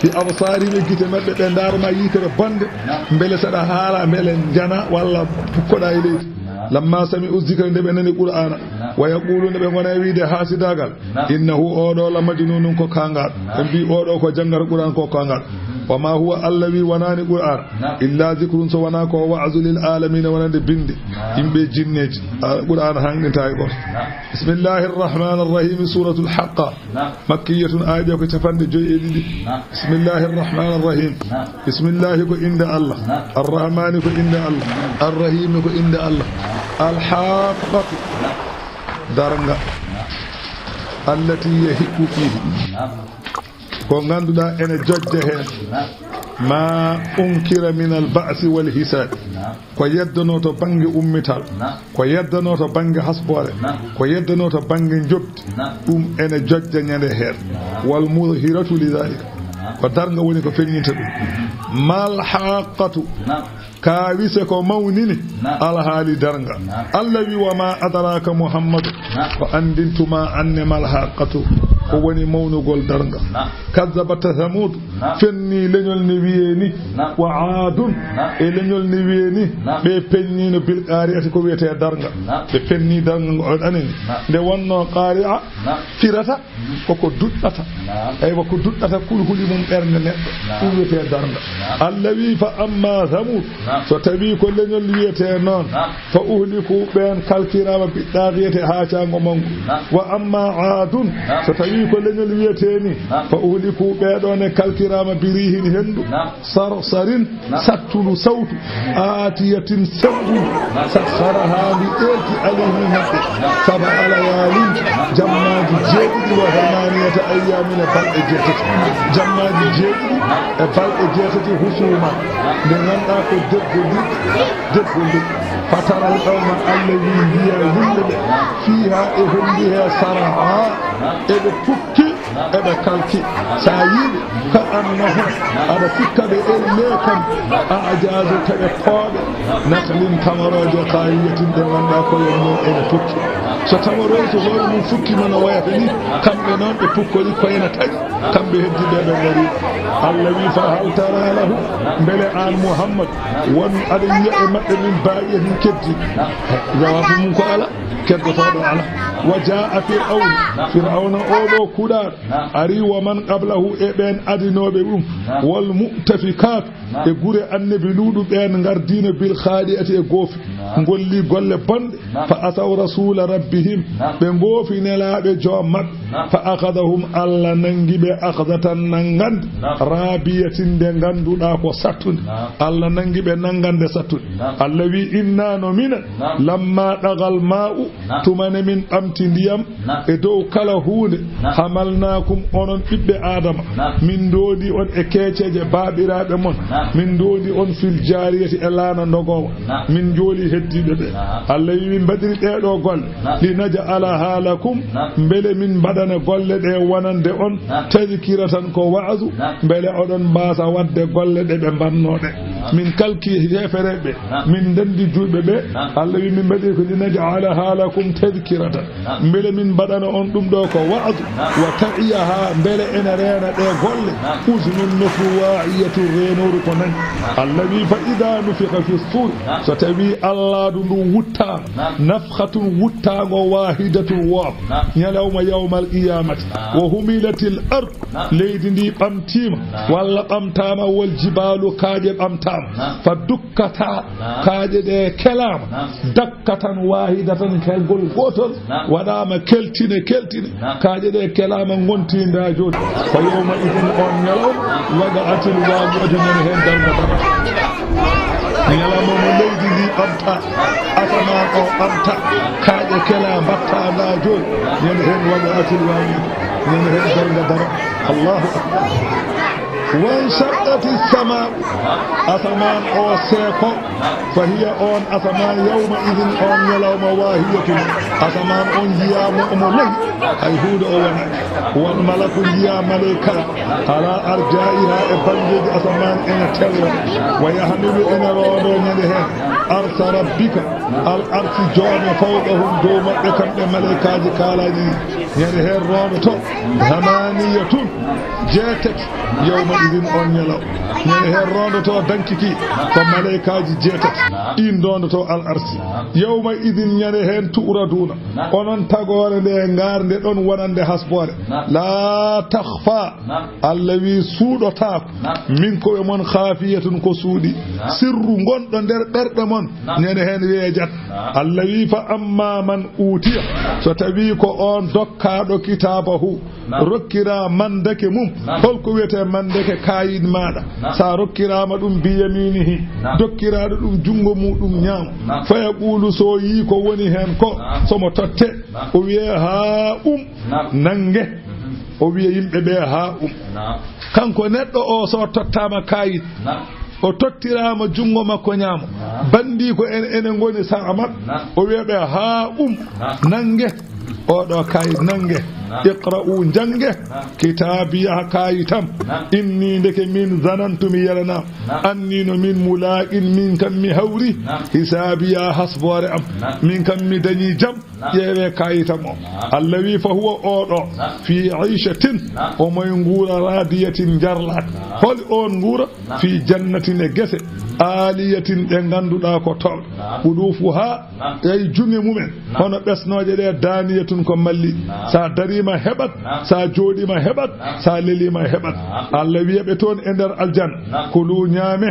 Bi absarihim, e gite maɓɓe, ɓe ndaarma yiitere bonde. Mbele saɗa haala, mbele njana, walla pukkoɗa e leydi. Lamma sami'u dhikra, nde ɓe nani Qur'aana. Wa yaquluna, ɓe ngona e wiide haasidagal. Innahu, oɗo la majnunun, ko kangal. Ɓe mbi oɗo ko janngata Qur'an ko kangal. Wa ma huwa, Allah wi wonani Qur'an. Illa dhikrun, so wona ko wa'zu lil alamina, wonande binde. Yimɓe jinneji. A, Qur'an hanɗinta e goto. Bismillahir rahmanir rahim. Suratul Haqqa. Makkiyatun, aaje ko capanɗe joyi e ɗiɗi. Bismillahir rahmanir rahim. Bismillahi ko innde Allah. Ar-Rahmani ko innde Allah. Ar-Rahimi ko innde Allah. Al-Haqqatu, darnga. Allati yahiqqu fihi, ko ngannduɗaa ene jojja heen. Ma unkira min al-ba'si wal hisabi, ko yeddanoo to bannge ummital, ko yeddanoo to bannge hasboore, ko yeddanoo to bannge njoɓdi, ɗum ene jojja ñande heen. Wal mudhiratu li dhalika, ko darnga woni ko feññinta ɗum. Mal haqqatu, kaawise ko mawnini alhaali darnga. Allah wi, wa ma adraka Muhammadu, ko anndintuma anne mal haqqatu, ko woni mawnugol darnga. Kadzabat Thamud, fenni leñol ne wiyee ni, wa Aadun, e leñol ne wiyee ni, ɓe penniino bil qaari'ati, ko wiyetee darnga. Ɓe penni darnga ngo ɗanini. Nde wonnoo qaari'a, firata koko duɗɗata. Eywa, ko duɗɗata kulhuli mum ɓernde neɗɗo. Ɗum wiyetee darnga. Allah wi, fa amma Thamud, so tawi ko leñol wiyetee noon, fa uhliku, ɓeen kalkiraama bi daaghiyati, haacaango manngo. Wa amma Aadun, so tawi ko leñol wiyetee ni, fa uhliku, ɓee ɗoo ne kalki Rama birihin henndu, sarsarin, sattundu sawtu, aatiyatin semmbundu, sakharahaa ndi eelti alayhim maɓɓe, sab'a layaalin, jammaaji jeeɗiɗi, wa thamaaniyata ayyaamin e balɗe jeetati, jammaaji jeeɗiɗi e balɗe jeetati husuuman, nde ngannduɗaa ko deggondiɗɗe, deggondiɗɗe. Fataral qawma, Allah wi, mbiya yimɓe ɓe, fiihaa e henndu he sar'aa, eɓe pukki, eɓe kalki. Sa yiiɓe, ka annahum, aɗa sikka ɓe elle kam, a'jaazu, keɓe pooɓe, nakhlin, tamarooje, khaawiyatin, ɗe ngannduɗaa koye mum ene pukki. So tamarooje, so hoore mum fukkima no wayata ni, kamɓe noon ɓe pukkori koye na taƴi, kamɓe heddiiɓe ɓe ngari. Allah wi, fa hal tara lahum, mbele aan Muhammad, won aɗa yiya e maɓɓe min baaqiyatin keddi? Jawaabu mum ko ala. Keddotooɗo ala. Wa jaa'a Fir'awna, Fir'awna oo ɗoo kuɗaaɗo, ari, wa man qablahu, e ɓeen adinooɓe ɗum, wal mu'tafikaatu, e gure Annabi Luuɗu ɓeen ngardiino, bil khaadi'ati, e goofi, ngolli golle bonɗe, fa asaw rasuula rabbihim, ɓe ngoofi nelaaɓe joom maɓɓe, fa akhadhahum, Allah nanngi ɓe, akhdhatan, nanngande, raabiyatin, nde ngannduɗaa ko sattunde, Allah nanngi ɓe nanngande sattunde. Allah wi, inna, no minen, lamma ɗagal maa'u, tuma nde min ɓamti ndiyam e dow kala huunde, hamalnaakum, onon ɓiɓɓe Aadama, min ndondi on e keeceeje baaɓiraaɓe mon, min ndondi on fil jaariyati e laana ndogoowa, min njooli heddiiɓe ɓe. Allah wi, min mbaɗiri ɗee ɗoo golle, li naj'alahaa lakum, mbele min mbaɗana golle ɗe wonande on, tadhkiratan, ko wa'azu, mbele oɗon mbaasa waɗde golle ɗe ɓe mbanno ɗe. Min kalki heefereɓe, min ndenndi juulɓe ɓe. Allah wi, min mbaɗi ko, li naj'alahaa lakum tadhkiratan, mbele min mbaɗana on ɗum ɗo ko wa'azu, wa ta'iyahaa, mbele ene reena ɗe golle, uzunun, nofru, waa'iyatun, reenooru ko nani. Allah wi, fa idha nufikha fi suuri, so tawi Alladu ndu wuttaama, nafkhatun, wuttaango, waahidatun, wooɓa, ñalawma yawmal qiyamati, wa humilatil ard, leydi ndi ɓamtiima, walla ɓamtaama, wal jibaalu, kaaƴe ɓamtaama, fa dukkata, kaaƴe ɗe kelaama, dakkatan waahidatan, kelgol gootol, waɗaama keltine, keltine, kaaƴe ɗe kelaama, ngontiinda jooni. Fa yawma idin, on ñalawma, waqa'atil waqi'atu, ñande heen darnga darata. Ñalawma mo leydi ndi ɓamta, asamaan o ɓamta, kaaƴe kela, mbatta nda jooni, ñande heen waqa'atil waqi'atu, ñande heen darnga dara. Allahu akbar. Wanshaqqati samaa'u, asamaan o seeko, fa hiya, on asamaan, yawma idin, on ñalawma, waahiyatun, asamaan on njiyaama omo lohi, hay huunde o wonaa. Wal malaku, njiyaa maleyka, ala arjaa'iha, e banngeeji asamaan ene tella, wa yahmilu, ene roondo ñande heen, arsa rabbika, al arsi joome fawqahum, dow maɓɓe kamɓe maleykaaji kaalaaɗi ɗi, ñande heen roondoto, thamaniyatun, jeetati, yawma idin, on ñalaw, ñande heen roondoto dankiki ko maleykaaji jeetati, ɗin ndoondoto al arsi, yawma idin, ñande heen tu'raduuna, onon tagoore nde ngaarde ɗon wonande hasboore, la takhfa, Allah wi, suuɗotaako, minkum, e mon, khaafiyatun, ko suuɗi, sirru ngonɗo nder ɓerɗe mon, ñande heen weejat. Allah wi, fa amma man uutiya, so tawi ko on dokkaaɗo kitaabahu, rokkiraa mandeke mum, holko wiyetee mandeke, kaayit maaɗa, sa rokkiraama ɗum, bi yaminihi, dokkiraaɗo ɗum junngo muuɗum ñaamo, fa yaqulu, so yii ko woni heen ko, somo totte, o wiye, haa um, nannge. O wiya yimɓe ɓe, haa um. Kanko neɗɗo o, so tottaama kaayit, o tottiraama junngo makko ñaamo, banndi ko en, ene ngoni sa'a maɓɓe, o wiya ɓe, haa um, nannge oɗo kaayit, nannge. Iqra'u, njannge, kitaabiya, kaayitam. Inni, ndeke min, zanantu, mi yelanaama, anni, no min, mulaaqin, min kam mi hawri, hisaabiya, hasboore am, min kam mi dañi jam. Ƴeewe kaayitam o. Allah wi, fa huwa, oɗo, fi ayshatin, omo e nguura, radiyatin, jarlaaka. Holi on nguura? Fi jannatin, e gese, aliyatin, ɗe ngannduɗaa ko towɗe, qudufuha, ay, juŋe mumen, hono ɓesnooje ɗe, daniyatun, ko malli. Sa dari ma heɓat, sa jooɗiima heɓat, sa leliima heɓat. Allah wiya ɓe toon e nder aljanna, "Kulu, ñaame,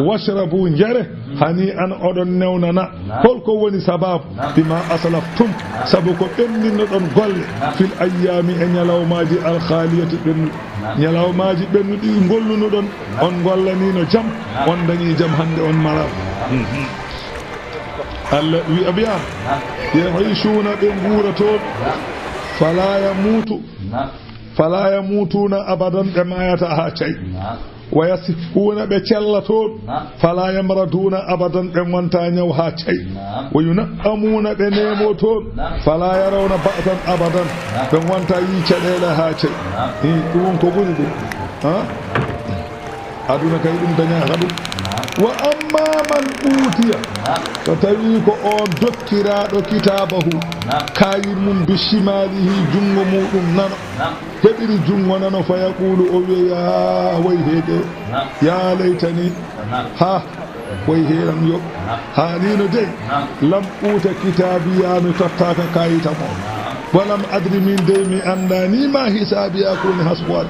washrabu, njare, hani an oɗon newnana." Holko woni sababu? "Bima aslaftum," sabu ko ɓenninnoɗon golle, "fil ayyaami," e ñalawmaaji, "al khaliyati," ɓennuɗi. Ñalawmaaji ɓennuɗi ngollunoɗon, on ngollaniino jam, on dañii jam, hannde on malaa. Allah wi-, a wiyaama, "Ya'ishuuna," ɓe nguura toon, "falaa yamuutu, falaa yamuutuuna abadan," ɓe maayataa haa cay. "Wa yasihuuna," ɓe cella toon, "falaa yamraduuna abadan," ɓe ngontaa ñaw haa cay. "Wa yuna'amuuna," ɓe neemoo toon, "falaa yarawna ba'san abadan," ɓe ngontaa yii caɗeele haa cay. Hi, ɗum won ko ɓuri ɗum. Ha? Aduna kay ɗum dañaaka ɗum. "Wa amma man uutiya," so tawii ko on dokkiraaɗo kitaabahu, kaayi mum, "bi shimaalihi," junngo muuɗum nano, heɓiri junngo nano, "fa yaquulu," o wiya, "yaa wayhee de, yaa laytani, ha, wayhee am yo, haaniino dey, lam uuta kitaabiya, mi tottaaka kaayitam o, wa lam adri, min dey mi anndaani, ma hisaabiya, ko woni hasbuwaade,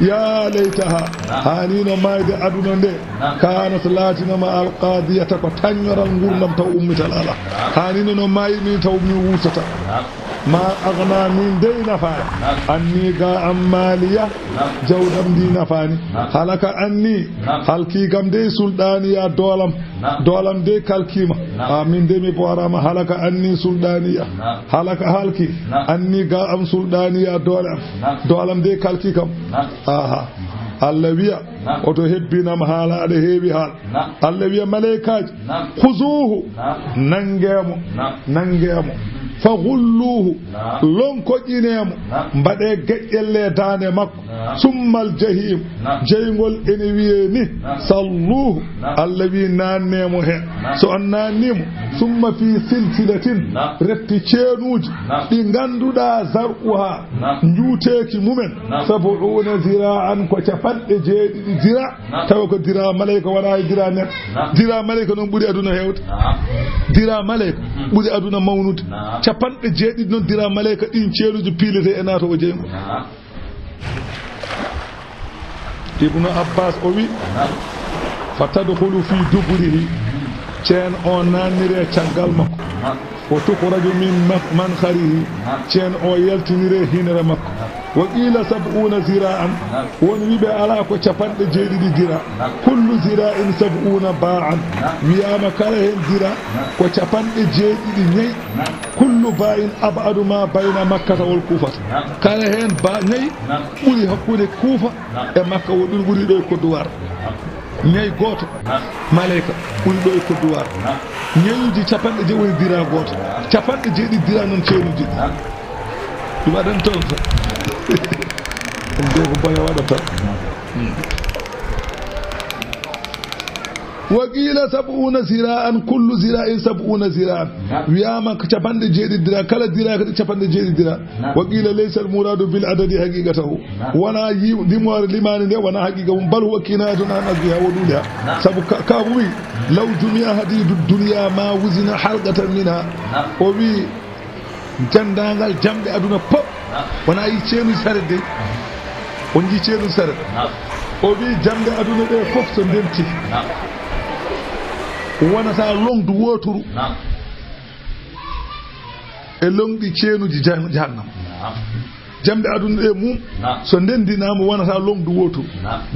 yaa laytaha, haaniino maayde aduna nde, kaanat, laatinoma, alqaadiyata, ko taññoral nguurndam taw ummital alaa, haaniino no maayimi taw mi wuurtata." Ma agna, min dey nafaani. Anni, ga am, maaliya, jawdam ndi nafaani. Halaka anni, halkii kam dey, sulɗaaniya, doolam. Doolam dey kalkiima. A, min dey mi booraama. Halaka anni sulɗaaniya. Halaka, halkii. Anni, ga am, sulɗaaniya, doole am. Doolam dey kalkii kam. Aha. Allah wiya, oto hebbinam haala, aɗa heewi haala. Allah wiya maleykaaji, "Khuzuhu, nangee mo, nangee mo. Fa ghulluhu, lonkoƴinee mo, mbaɗee geƴƴelle daande makko. Summal jahim, jeyngol ene wiyee ni, salluhu." Allah wi, "Naannee mo heen." So on naannii mo, "summa fi silsilatin," refti ceenuuji ɗi ngannduɗaa, "zar'uha," njuuteeki mumen, "sab'una zira'an," ko capanɗe jeeɗiɗi zira. Tawa ko dira malayka, wonaa e dira neɗɗo. Dira malayka noon ɓuri aduna heewde. Dira malayka ɓuri aduna mawnude. Capanɗe jeeɗiɗi noon dira malayka, ɗin ceeluji piilete e naato o jeymo. Ibnu Abbas o wi, "Fa tadkhulu fi duburihi," ceen o naannire caggal makko. "Wa tukhraju min ma-, mankharihi," ceen o yaltinire hinere makko. "Wa qila sab'una zira'an," won wiɓe alaa ko capanɗe jeeɗiɗi dira. "Kullu zira'in sab'una ba'an," wiyaama kala heen dira ko capanɗe jeeɗiɗi ñayi. "Kullu ba'in ab'adu ma bayna Makkata wal Kufata," kala heen ba ñayi ɓuri hakkunde Kufa e Makka, o ɗum ɓuri ɗo e kodduwar. Ñayi gooto, malayka, ɓuri ɗo e kodduwar. Ñayuuji capanɗe jeeɗi woni dira gooto. Capanɗe jeeɗiɗi dira noon ceenuuji ɗi. Ɗum aɗan toon tan. Ɗum de ko bone waɗata. Hmm. "Wa qila sab'una zira'an, kullu zira'in sab'una zira'an." Wiyaama ko capanɗe jeeɗiɗi dira, kala dira kadi capanɗe jeeɗiɗi dira. "Wa qila laysa al muradu bil adadi haqiqatahu." Wona yi-, limoore limaande nde wona haqiqa mum, "bal huwa kinayatun an azmiha wa duliha." Sabu ka, ka wi, "Law jumi'a hadidu dunya ma wuzina halqatan minha." O wi, janndaangal jamɗe aduna pop, wona yi ceenu saret de. On yi ceenu saret. O wi, jamɗe aduna ɗe fof so ndenti, wonata longdu wooturu e longɗi ceenuji jah-, jahannama. Jamɗe aduna ɗe mum, so ndendinaama, wonata longdu wootu.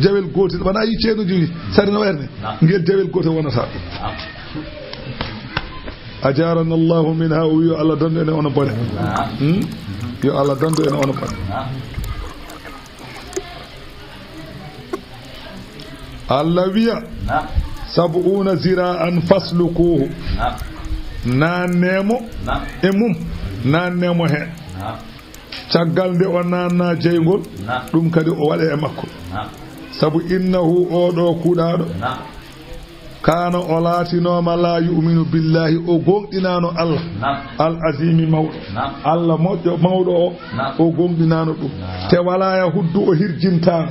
Jawel gootel, wona yi ceenuji sari no wayre. Ngel jawel gootel wonata. Ajarana Allahu minha, o wi yo Allah dandu en e onon bone. Hmm? Yo Allah dandu en e onon bone. Allah wiya, "Sab'una zira'an faslukuhu." Naannee mo e mum, naannee mo heen. Caggal nde o naannaa jeyngol, ɗum kadi o waɗa e makko. Sabu innahu, oo ɗoo kuuɗaaɗo, kaana, o laatinooma, laa yu'minu billahi, o gooŋɗinaano Allah. Al azimi, mawɗo. Allah moƴƴo, mawɗo o, o gooŋɗinaano ɗum. Te walaa yahuddu, o hirjintaano.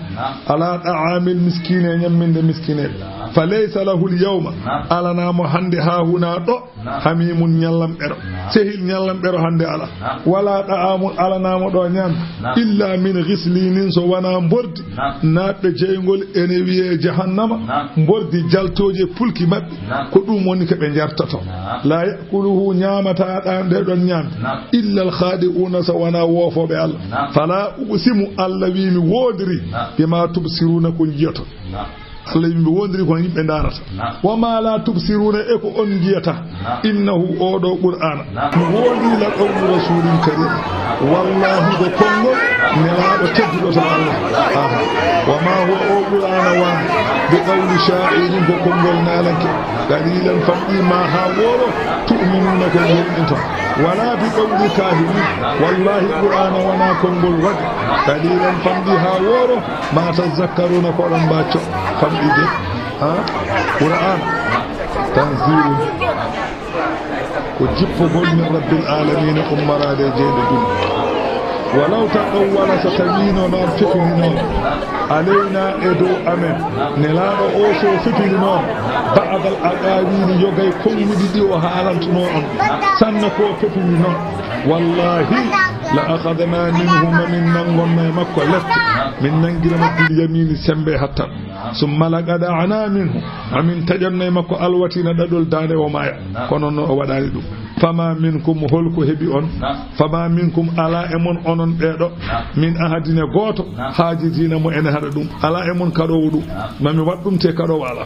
Ala ta'amil miskiine, e ñamminde miskineeɓe. Fa laysa lahu l-yawma, alanaamo hannde haa hunaa ɗo, hamiimun ñallamɓero. Sehil ñallamɓero hannde alaa. Walaa ɗa'aamun, alanaamo ɗo ñaamde. Illa min ghislinin, so wanaa mbordi naatɓe jeyngol ene wiyee jahannama, mbordi jaltooji e pulki maɓɓe. Ko ɗum woni ko ɓe njartoto. Laa ya'kuluhu, ñaamataa ɗa nde ɗon ñaamde. Illa l-khaadi'uuna, so wanaa woofooɓe Allah. Falaa uqsimu, Allah wi'i mi woondirii, bimaa tubsiruuna, ko njiyoton. Allah wi'i mi woondirii ko yimɓe ndaarata. Wa maa laa tubsiruuna, e ko on njiyataa. Innahu, oo ɗoo Qur'aana, mi woondirii la qawlu rasuulin kariim. Wallaahi ko konngol nelaaɗo tedduɗo to Allah. Aha. Wa maa huwa, oo Qur'aana waana, bi qawli shaa'irin, ko konngol naalanke. Qaliilan, famɗii maa haa wooro, tu'minuuna, ko gomɗinton. Walaa bi qawli kaahinin. Wallaahi Qur'aana wanaa konngol waɗe. Qaliilan, famɗii haa wooro, maa tazakkaruuna, ko oɗon mbaacco famɗude. Ha? Qur'aana tanziilun, ko jippogol min rabbil aalamiina, ummoraade e jeyɗo duniyaaru. Walaw taqawwala, so tawiino noon fefininooma, alaynaa, e dow amen, nelaaɗo o so fefininooma, ba'dal aqaawiili, yoga e konnguɗi ɗi o haalantunoo on, sanna ko fefini noon, wallaahi, la akhadnaa minhu, ma min nanngonnoo e makko lefte, min nanngira mo bil yamiini, semmbe hattan. Summa laqata'naa minhu, ma min taƴanno e makko alwatiina, ɗaɗol daande, o maaya. Kono noon o waɗaani ɗum. Famaa minkum, hol ko heɓi on? Famaa minkum, alaa e mon onon ɓee ɗoo, min ahadin, e gooto, haajiziina, mo ene haɗa ɗum. Alaa e mon kaɗoowo ɗum. Ma mi waɗ ɗum, te kaɗoowo alaa.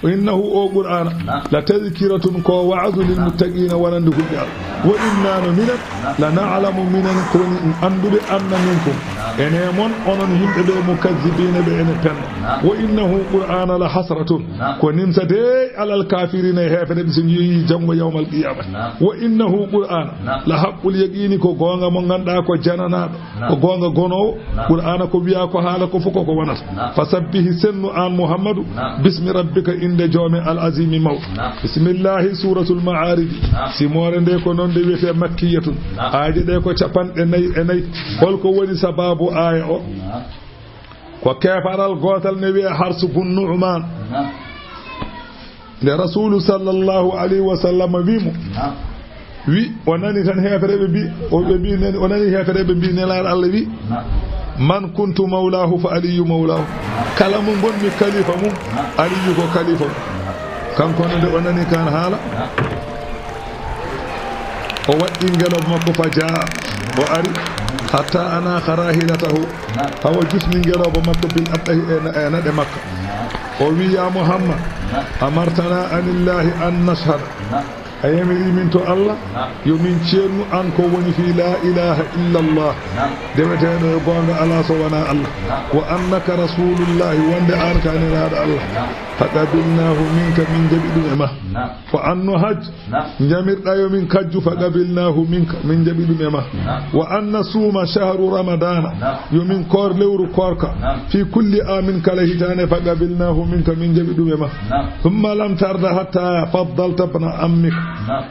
Innahu, oo Qur'aana, la tazkiratun, ko wa'azu, lil muttaqiina, wonande hulɓe Allah. Wa innaa, no minen, la na'lamu, minen ko woni annduɓe, anna minkum, ene mon, onon yimɓe ɓe, mukazzibiina, ɓe ene penna. Wa innahu, Qur'aana, la hasratun, ko nimsa de, alal kaafiriina, e heeferɓe, so njiyii janngo yawmal qiyaamati. Wa innahu, Qur'aana, la haqqul yaqiini, ko goonga mo ngannduɗaa ko jananaaɗo, ko goonga gonoowo. Qur'aana ko wiyaa, ko haala ko fof koko wonata. Fasabbih, sennu aan Muhammadu, bismi rabbika, innde joome al-aziimi mawɗo. Bismillaahi, Suuratul Ma'aarij. Simoore nde ko noon nde wiyetee makkiyatun. Aaje ɗe ko capanɗe nayi e nayi. Hol ko woni sabaabu aaya o? Ko keefaral gootal ne wiyee Harsu bun Nu'maan. Nde Rasuulu sallallahu alayhi wa sallam wi mo, wi, o nani tan heefereɓe mbi, o, ɓe mbi, nani, o nani heefereɓe mbi, Nelaaɗo Allah wi, "Man kuntu mawlaahu fa Aliyyu mawlaahu." Kala mo ngonmi kalifa mum, Aliyyu ko kalifa mum. Kanko ne, nde o nani kan haala, o waɗɗi ngelooba makko, fa jaa, o ari, hatta anaaxa raahilatahu, hawa jusni ngelooba makko, bil abɗahi, e na-, e naɗe makko. O wi, "Ya Muhammad, amartana anillaahi an nashhada." A yamiri min to Allah, yo min ceernu an ko woni fii laa ilaaha illallah, deweteeɗo e goonga alaa so wonaa Allah. Wa annaka rasuulullaahi, wonde an ka nelaaɗo Allah. Fa qabilnaahu minka, min njaɓi ɗum e ma. Wa an nuhajj, njamirɗa yo min kajju, fa qabilnaahu minka, min njaɓi ɗum e ma. Wa an nasuuma shahru ramadaana, yo min koor lewru koorka, fii kulli aamin, kala hitaande, fa qabilnaahu minka, min njaɓi ɗum e ma. Thumma lam tarda hatta faddalta ibna ammik.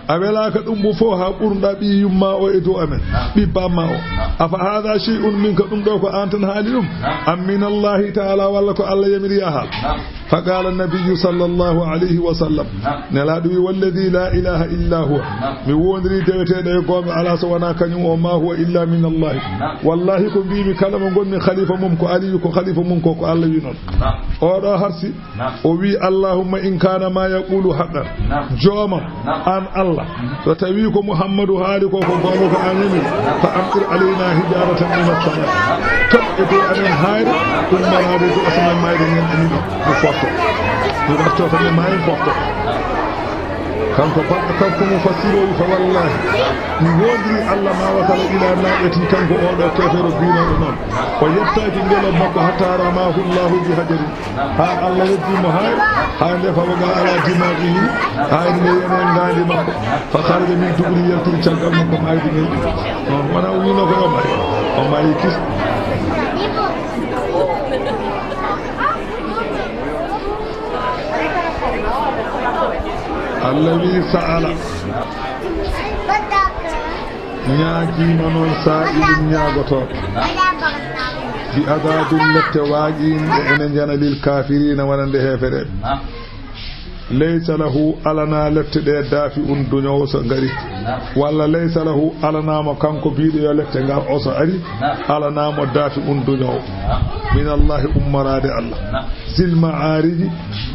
A welaaka ɗum fof haa ɓurɗa ɓii yumma o e dow amen, ɓii bamma o. Afa haadha shay'un minka, ɗum ɗo ko an tan haali ɗum? Am min Allahi ta'ala, walla ko Allah yamiri ya haal? Fa qaala nabiyyu sallallahu alayhi wa sallam, Nelaaɗo wi, "Walladhi laa ilaaha illaa huwa, mi woondirii deweteeɗo e goonga alaa so wonaa kañum o, maa huwa illaa min Allahi." Wallaahi, ko mbiimi, kala mo ngonmi khalifa mum, ko Aliyu ko khalifa mum, ko, ko Allah wi noon. Oɗo harsi, o wi, "Allahumma in kaana maa yaqulu haqqan." Joomam, an Allah, so tawii ko Muhammadu haali ko, ko goonga, ko an yamiri, "fa amtir alaynaa hijaaratan mina samaa." Toɓɓe dow amen haayre, ummoraade dow asamaan, maayde ngen e miɗo, mi fofto. Mi warto tan e maayo, mi fofto. Kanko baɗɗo, kanko mufassiroowi, "Fa wallaahi, mi woondirii Allah, maa wasala ilaa naaqatii, kanko oɗo keefeero biinooɗo noon. O yettaaki ngelooba makko, hattaa ramaahu Allaahu bi hajarin." Haa Allah yeddi mo haayre, haa nde fa waqa alaa dimaagihi, haayre nde yani e ngaandi makko. Fa kharaja min duburi, yaltiri caggal makko maayde ngen. Noon wona o wiino ko yo maayi, o maayi kis. Allah wi, sa'ala, ñaagiima noon saa'ilun, ñaagotooɗo, bi adaabin, lette waaqi'in, ɗe ene njana, lil kaafiriina, wonande heefereɓe. Laysa lahu, alanaa lefte ɗe daafi'un duñoowo so ngari. Naam. Walla laysa lahu, alanaa mo kanko biiɗo yo lefte ngar o so ari, naam, alanaa mo daafi'un duñoowo. Naam. Min Allahi, ummoraade Allah. Naam. Zil ma'aariji,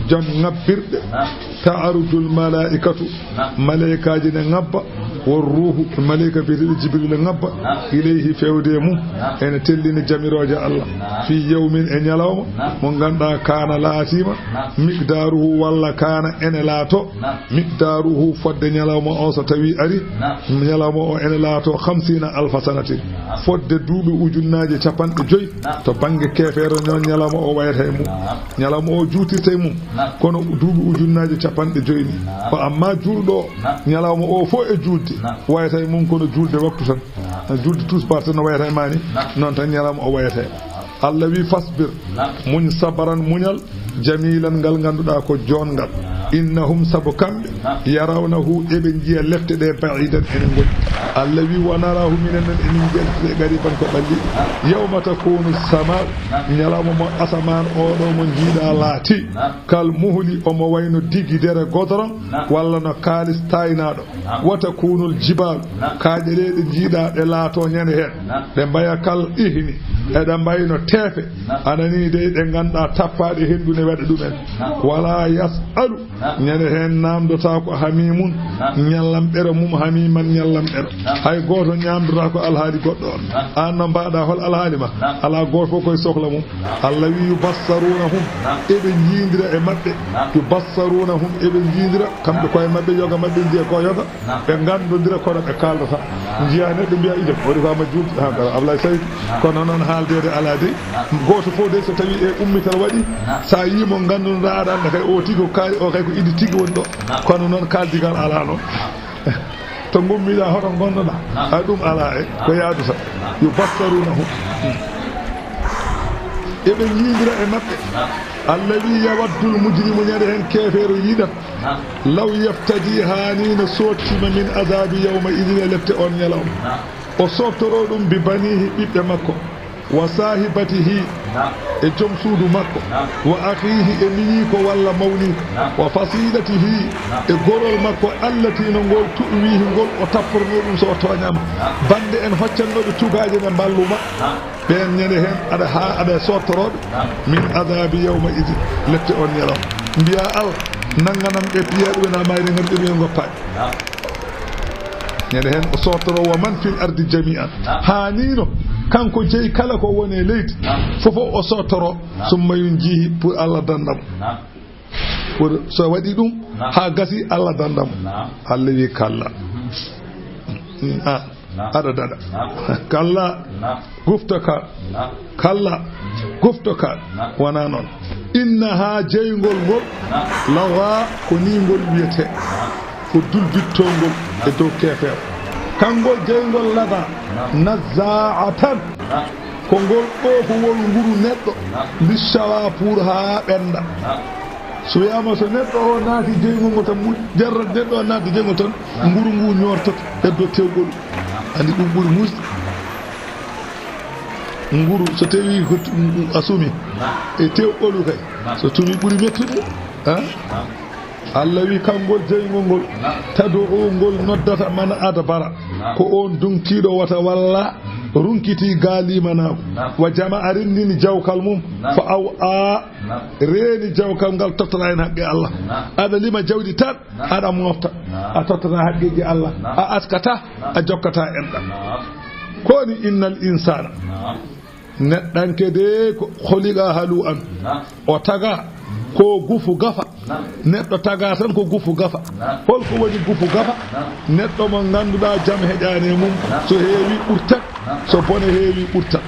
jom ŋabbirɗe. Naam. Ta'arujul malaa'ikatu, naam, maleykaaji ne ŋabba. Wor ruuhu, maleyka biyeteeɗo Jibril ŋabba. Naam. Ilayhi, fewde e mum. Naam. Ene tellini jamirooje Allah. Naam. Fii yawmin, e ñalawma. Naam. Mo ngannduɗaa kaana laatiima. Naam. Miqdaaruhu, walla kaana ene laato. Naam. Miqdaaruhu, fodde ñalawma o so tawi ari. Naam. Ñalawma o ene laato khamsiina alfa sanatin. Naam. Fodde duuɓi ujunnaaje capanɗe joyi. Naam. To bannge keefeero noon ñalawma o wayata e mum. Naam. Ñalawma o juutirta e mum. Naam. Kono duuɓi ujunnaaje capanɗe joyi ni. Naam. Ko amma juulɗo o, naam, ñalawma o fof e juutde. Naam. Wayata e mum kono juulde waktu tan. Naam. Juulde tusbaar tan no wayata e ma ni. Naam. Noon tan ñalawma o wayata e. Naam. Allah wi, "Fasbir." Naam. Muñ sabran, muñal. Jamilan, ngal ngannduɗaa ko joonngal. Innahum, sabu kamɓe, yarawnahu, eɓe njiya lefte ɗe ba'idan, ene ngoni. Allah wi, "Wa narahu, minen noon emin njiya lefte ɗe qariban, ko ɓalli." Yawma takunu sama'u, ñalawma mo asamaan o ɗo mo njiiɗa laati, kal muhli, omo wayno digidere godorong, walla no kaalis taaynaaɗo. Wa takunul jibaalu, kaaƴe ɗe ɗe njiiɗa ɗe laato ñande heen, ɗe mbaya kal ihni, eɗe mbayno teefe. Anani dey, ɗe ngannduɗaa tappaaɗe henndu ne waɗa ɗumen. Wala yas'alu, ñande heen naamndotaako hamimun, ñallamɓere mum, hamiman, ñallamɓere. Hay gooto ñaamndotaako alhaali goɗɗo on. Aan no mbaɗa hol alhaali ma? Alaa, gooto fof koye sohla mum. Allah wi, "Yubassarunahum", eɓe njiindira e maɓɓe. "Yubassarunahum", eɓe njiindira kamɓe koye maɓɓe, yoga maɓɓe njiya ko yoga. Naam. Ɓe nganndondira kono ɓe kaaldata. Naam. Njiya neɗɗo mbiya, "Ijo, waɗi ko amma juulde." Ha, kala Ablaye Saydou. Naam. Kono noon haaldeede alaa de. Naam. Gooto fof de so tawi e ummital waɗi, naam, sa yii mo nganndunoɗaa aɗa annda kay o tigi ko kaari, o kay ko idi tigi woni ɗo. Naam. Kono noon kaaldigal alaa noon. Naam. To ngummiɗaa, hoto ngonnoɗaa? Naam. A ɗum alaa e ko yaaduta. Naam. Yubassarunahum. Eɓe njiindira e maɓɓe. Naam. Allah wi, "Yawaddul mujrimu", ñande heen keefeero yiɗat. Naam. Law yaftadi, haani no soottiima, min adaabi yawma idin, e lefte on ñalawma. Naam. O soottoroo ɗum bi baniihi, ɓiɓɓe makko, wa saahibatihi, naam, e joom suudu makko, naam, wa akhiihi, e miñiiko walla mawniiko, naam, wa fasilatihi, naam, e gorol makko, allati, no ngol, tu'wiihi, ngol o tappornoo ɗum so o tooñaama. Naam. Bannde en hoccannooɓe tugaaje ne mballuma. Naam. Ɓeen ñande heen aɗa haa aɗa sottorooɓe, naam, min adaabi yawma idin, lefte on ñalawma. Mbiya, "Al, nannganam ɓe, piya ɗum en haa mayre ngar ɓe ɗum en ngoppaani." Naam. Ñande heen o sottoroo, "Wa man fil ardi jami'an." Naam. Haa ni no kanko jeyi kala ko woni e leydi, naam, fof o sottoroo, naam, summa yunjihi, pour Allah danda mo. Naam. Pour so waɗi ɗum, naam, haa gasi, Allah danda mo. Naam. Allah wi, "Kalla." Mhm. Ah. Naam. Aɗa daɗa. Naam. Kalla. Naam. Gufta ka. Naam. Kalla. Gufta ka. Naam. Wonaa noon. Innahaa, jeyngol ngol. Naam. Lawa, ko nii ngol wiyetee. Naam. Ko dulbittoo ngol e dow keefeero. Kanngol jeyngol lada. Naam. Nazzaa'atan. Naam. Ko ngol ɗoofowol nguru neɗɗo. Naam. Lissawa pour haa ɓennda. Naam. So wiyaama so neɗɗo o naati jeyngol ngol tan, mu-, jarrat neɗɗo o naati jeyngol tan, nguru ngu ñoortoto, heddo tewɓolu. Anndi ɗum ɓuri muusde. Nguru so tawi ko t-, a sumi e tewɓolu kay, so tumi ɓuri mettude. Ha? Allah wi, kanngol jeyngol ngol, tad'u, ngol noddata, man adbara, ko on duŋtiiɗo wota walla runkiti gaa limanaagu. Wa jama'a, renndini jawkal mum, fa aw'a, reeni jawkal ngal, tottata heen haqqe Allah. Naam. Aɗa lima jawdi tan, naam, aɗa mofta. Naam. A tottata haqqeeji Allah. Naam. A askata, naam, a jokkata enɗam. Naam. Ko woni innal insaana? Naam. Neɗɗanke de ko khuliqa halu'an. Naam. O taga ko gufu gafa. Naam. Neɗɗo taga tan ko gufu gafa. Naam. Hol ko woni gufu gafa? Naam. Neɗɗo mo ngannduɗaa jam heƴaani e mum. Naam. So heewi ɓurtat. So bone heewi, ɓurtat.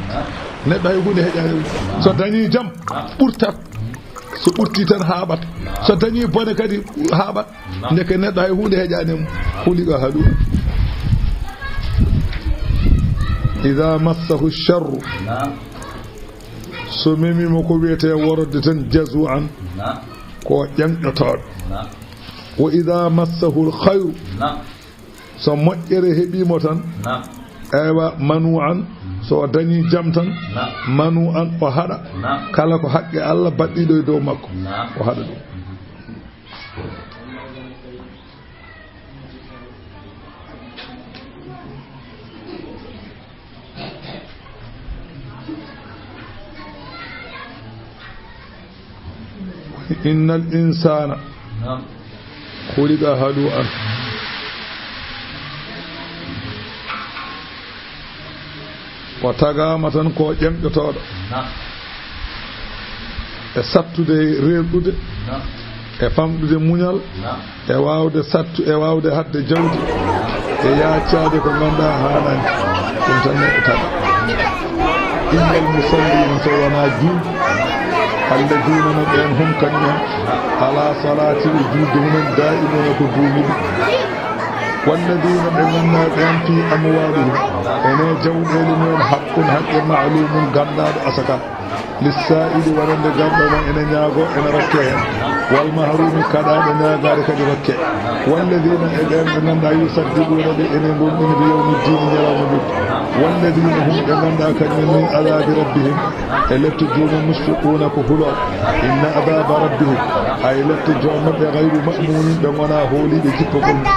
Neɗɗo hay huunde heƴaani ɗum. So dañii jam, ɓurtat. So ɓurtii tan, haaɓat. So dañii bone kadi, haaɓat. Ndeke neɗɗo hay huunde heƴaani mum. Khuliqa halu'a. Idha massahu sharru. So memi mo ko wiyetee worodde tan, jazu'an. Ko ƴeŋɗotooɗo. Wa idha massahul khayru. So moƴƴere heɓii mo tan, naam, eywa, manu'an, so o dañii jam tan, naam, manu'an, o haɗa, naam, kala ko haqqe Allah baɗɗiiɗo e dow makko, naam, o haɗa ɗum. إن الإنسان خلق هلوعا. O tagaama tan ko ƴemƴotooɗo. E sattude reerɗude. E famɗude muñal. E waawde sattu, e waawde haɗde jawdi. E yaacaade ko ngannduɗaa haanaani. Ɗum tan neɗɗo taga. Innal musalliina, so wonaa juulɓe. Alladiina, no ɓeen hum kañumen. Alaa salaati, e juulde mumen, daa'imuuna, ko duumiiɓe. Walladiina, ɓe ngannduɗaa ɓeen, fii amwaalihim, ene jawɗeele mumen, haqqun, haqqe, ma'luumun, ganndaaɗo, asaka. Lissaa'ili, wonande garɗo mo ene ñaagoo, ene rokkee heen. Wal mahruumi, kaɗaaɗo ñaagaade kadi rokkee. Walladiina, e ɓeen ɓe ngannduɗaa, yusaddiquuna, ɓe ene ngoonɗini bi yawmi ddiini, ñalawma mbeddi. Walladiina hum, ɓe ngannduɗaa kañumen min adaabi rabbihim, e lepte joomum, mushfiquuna, ko hulooɓe. Inna adaaba rabbihim, hay lepte joom maɓɓe, gayru ma'muunin, ɓe ngonaa hooliiɓe jippogol mum.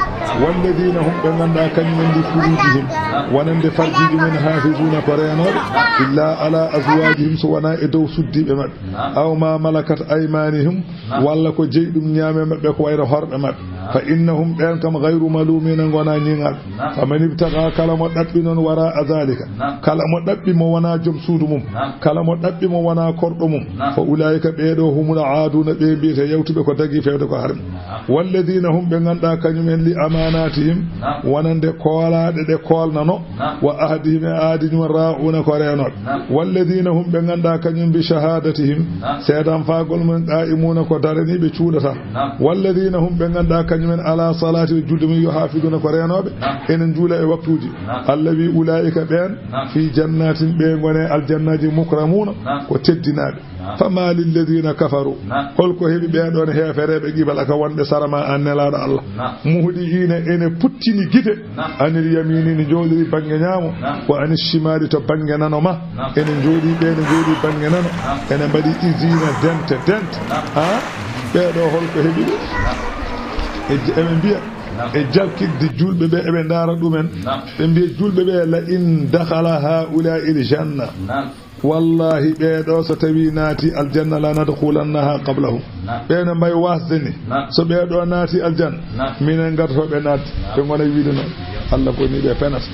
Walladiina hum, ɓe ngannduɗaa kañumen li furuujihim, wonande farjiiji mum, haafizuuna, ko reenooɓe, illaa alaa azwaajihim, so wonaa e dow suddiiɓe maɓɓe, aw maa malakat aymaanihim, walla ko jeyi ɗum ñaame maɓɓe ko wayno horɓe maɓɓe, fa innahum, ɓeen kam, gayru maluumiina, ngonaa ñiŋaaɓe. Faman ibtagaa, kala mo ɗaɓɓi noon, waraa'a zaalika, kala mo ɗaɓɓi mo wonaa joom suudu mum, kala mo ɗaɓɓi mo wonaa korɗo mum, fa ulaa'ika, ɓee ɗoo, humul aaduuna, ɓe mbiyetee yawtuɓe ko dagii feewde ko harmi. Walladiina hum, ɓe ngannduɗaa kañumen li amaanaatihim, wonande koolaaɗe ɗe koolnanoo, wa ahdihim, e aadi mum, raa'uuna, ko reenooɓe. Walladiina hum, ɓe ngannduɗaa kañum bi shahaadatihim, seedanfaagol mum, qaa'imuuna, ko daraniiɓe, cuuɗataa. Walladiina hum, ɓe ngannduɗaa kañumen alaa salaatihim, e julde mum, yuhaafizuuna, ko reenooɓe, ene njuula e waktuuji. Allah wi, ulaa'ika, ɓeen, fii jannaatin, ɓe ngoni e aljannaaji, mukramuuna, ko teddinaaɓe. Famaa lilladiina kafaruu, hol ko heɓi ɓee ɗoon heefereeɓe, qibalaka, wonɓe sara maa, an Nelaaɗo Allah, muhdi'iina, ene puttini gite, anil yamiini, ne njooɗiri bannge ñaamo, wa anis shimaali, to bannge nano ma, ene njooɗi, ɓee ne njooɗi bannge nano, ene mbaɗi iziina, dente, dente. Haa? Ɓee ɗoo, hol ko heɓi ɓe? E, eɓe mbiya, e jalkitde juulɓe ɓe, eɓe ndaara ɗumen. Ɓe mbiya juulɓe ɓe, la in dakhala haa'ulaa'il janna. Wallaahi, ɓee ɗoo, so tawii naati aljanna, la nadkhulannahaa qablahum. Ɓee no mbayi waasde ni. So ɓee ɗoo naati aljanna, minen ngartotoo ɓe naatde. Ɓe ngona wiide noon. Allah boni ɓe penas.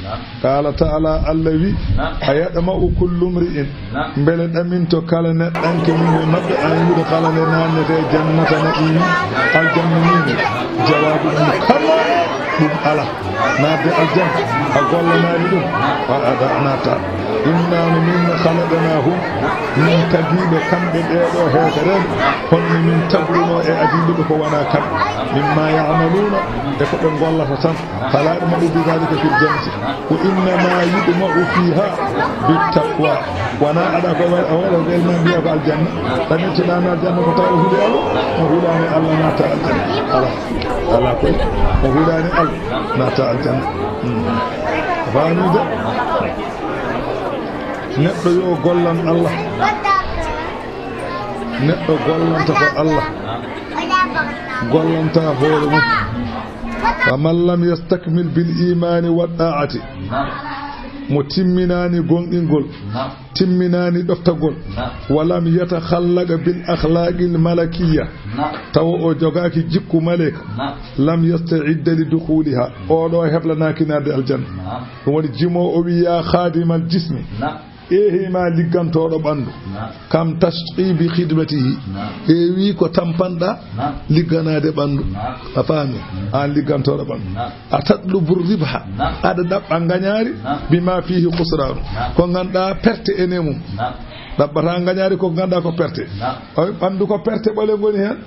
Qaala ta'aalaa, Allah wi, a yatma'u kullu mri'in, mbele ɗaminto kala neɗɗanke mum e maɓɓe, an yudkhala, nde naatnetee, jannata na'iimin, aljanna niimin? Jawaabu mum, kalla, ɗum alaa. Naatde aljanna, a gollanaani ɗum, a, a, a naattaa. Innaa, no min, khalaqnaahum, min tagii ɓe kamɓe ɓee ɗoo heefereeɓe, honno min tagrunoo e adiiɓe ɓe ko wonaa kamɓe, mimmaa ya'maluuna, e ko ɓe ngollata tan. Falaa yatma'u bi dhaalika fil jannati, wa innamaa yutma'u fiihaa bit taqwaa. Wonaa aɗa ko wa-, a waɗa welma mbiya ko aljanna, ɗamintoɗaa naatde aljanna ko tawa huli Allah, mo hulaani Allah naattaa aljanna. Alaa, alaa koy, mo hulaani Allah naattaa aljanna. Hmm. A faamii de? Neɗɗo yo gollan Allah. Neɗɗo gollanta ko Allah, gollanta hoore mum. Faman lam yastakmil bil iimaani wa ɗaa'ati, mo timminaani gomɗingol, timminaani ɗoftagol, wa lam yatakhallaq bil akhlaaqil malakiyya, tawa o jogaaki jikku maleyka, lam yasta'idda li dukhulihaa, oo ɗoo heblanaaki naatde aljanna. Ɗum woni jimoowo o wi, yaa khaadimal jismi, eehi ma liggantooɗo ɓanndu, kam tashqi bi khidmatihi, eewi ko tampanɗaa ligganaade ɓanndu. A faami? Aan liggantooɗo ɓanndu. A tatlubu ribha, aɗa ɗaɓɓa ngañaari, bima fihi khusraanu, ko ngannduɗaa perte ene mum. Ɗaɓɓataa ngañaari ko ngannduɗaa ko perte. Oy, ɓanndu ko perte ɓole ngoni heen.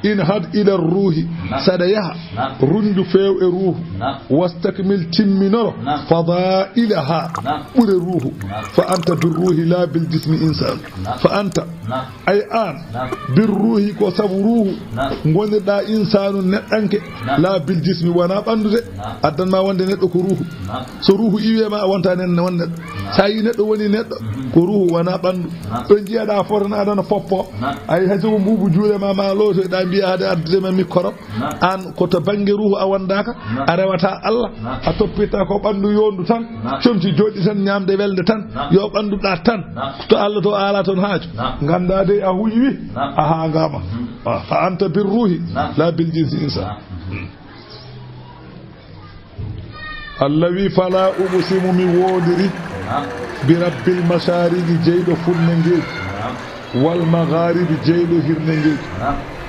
Inhad ila ruuhi, saɗa yaha, runndu feew e ruuhu. Wastakmil, timminoro, fadailaha, ɓure ruuhu. Fa anta bir ruuhi la bil jismi insaanu. Fa anta, ay aan, bir ruuhi, ko sabu ruuhu, ngonirɗaa insaanu, neɗɗanke, la bil jismi, wonaa ɓanndu de. Addan ma wonde neɗɗo ko ruuhu. So ruuhu iwi e ma, a wontaa nen, won neɗɗo. So a yi neɗɗo woni neɗɗo, ko ruuhu, wonaa ɓanndu. Ɗo njiyaɗa foto na aɗana foppo. Ay, hay so ko mbuubu juuɗe ma, ma lootoyɗa, mbiya hade addude ma micro. An ko to bannge ruuhu a wondaaka, a rewata Allah, a toppitta ko ɓanndu yondu tan, comci joɗɗi tan, ñamde welde tan, yo ɓanndu ɗaat tan. To Allah to ala toon haaju. Ganda de a huƴwi, a hangama. Ah, fa anta bir ruuhi, la bil jinsi insa. Allah wi, fala uqsimu, mi woondiri, bi rabbil mashariqi, jeyɗo funne ngeeji, wal magharibi, jeyɗo hirne ngeeji.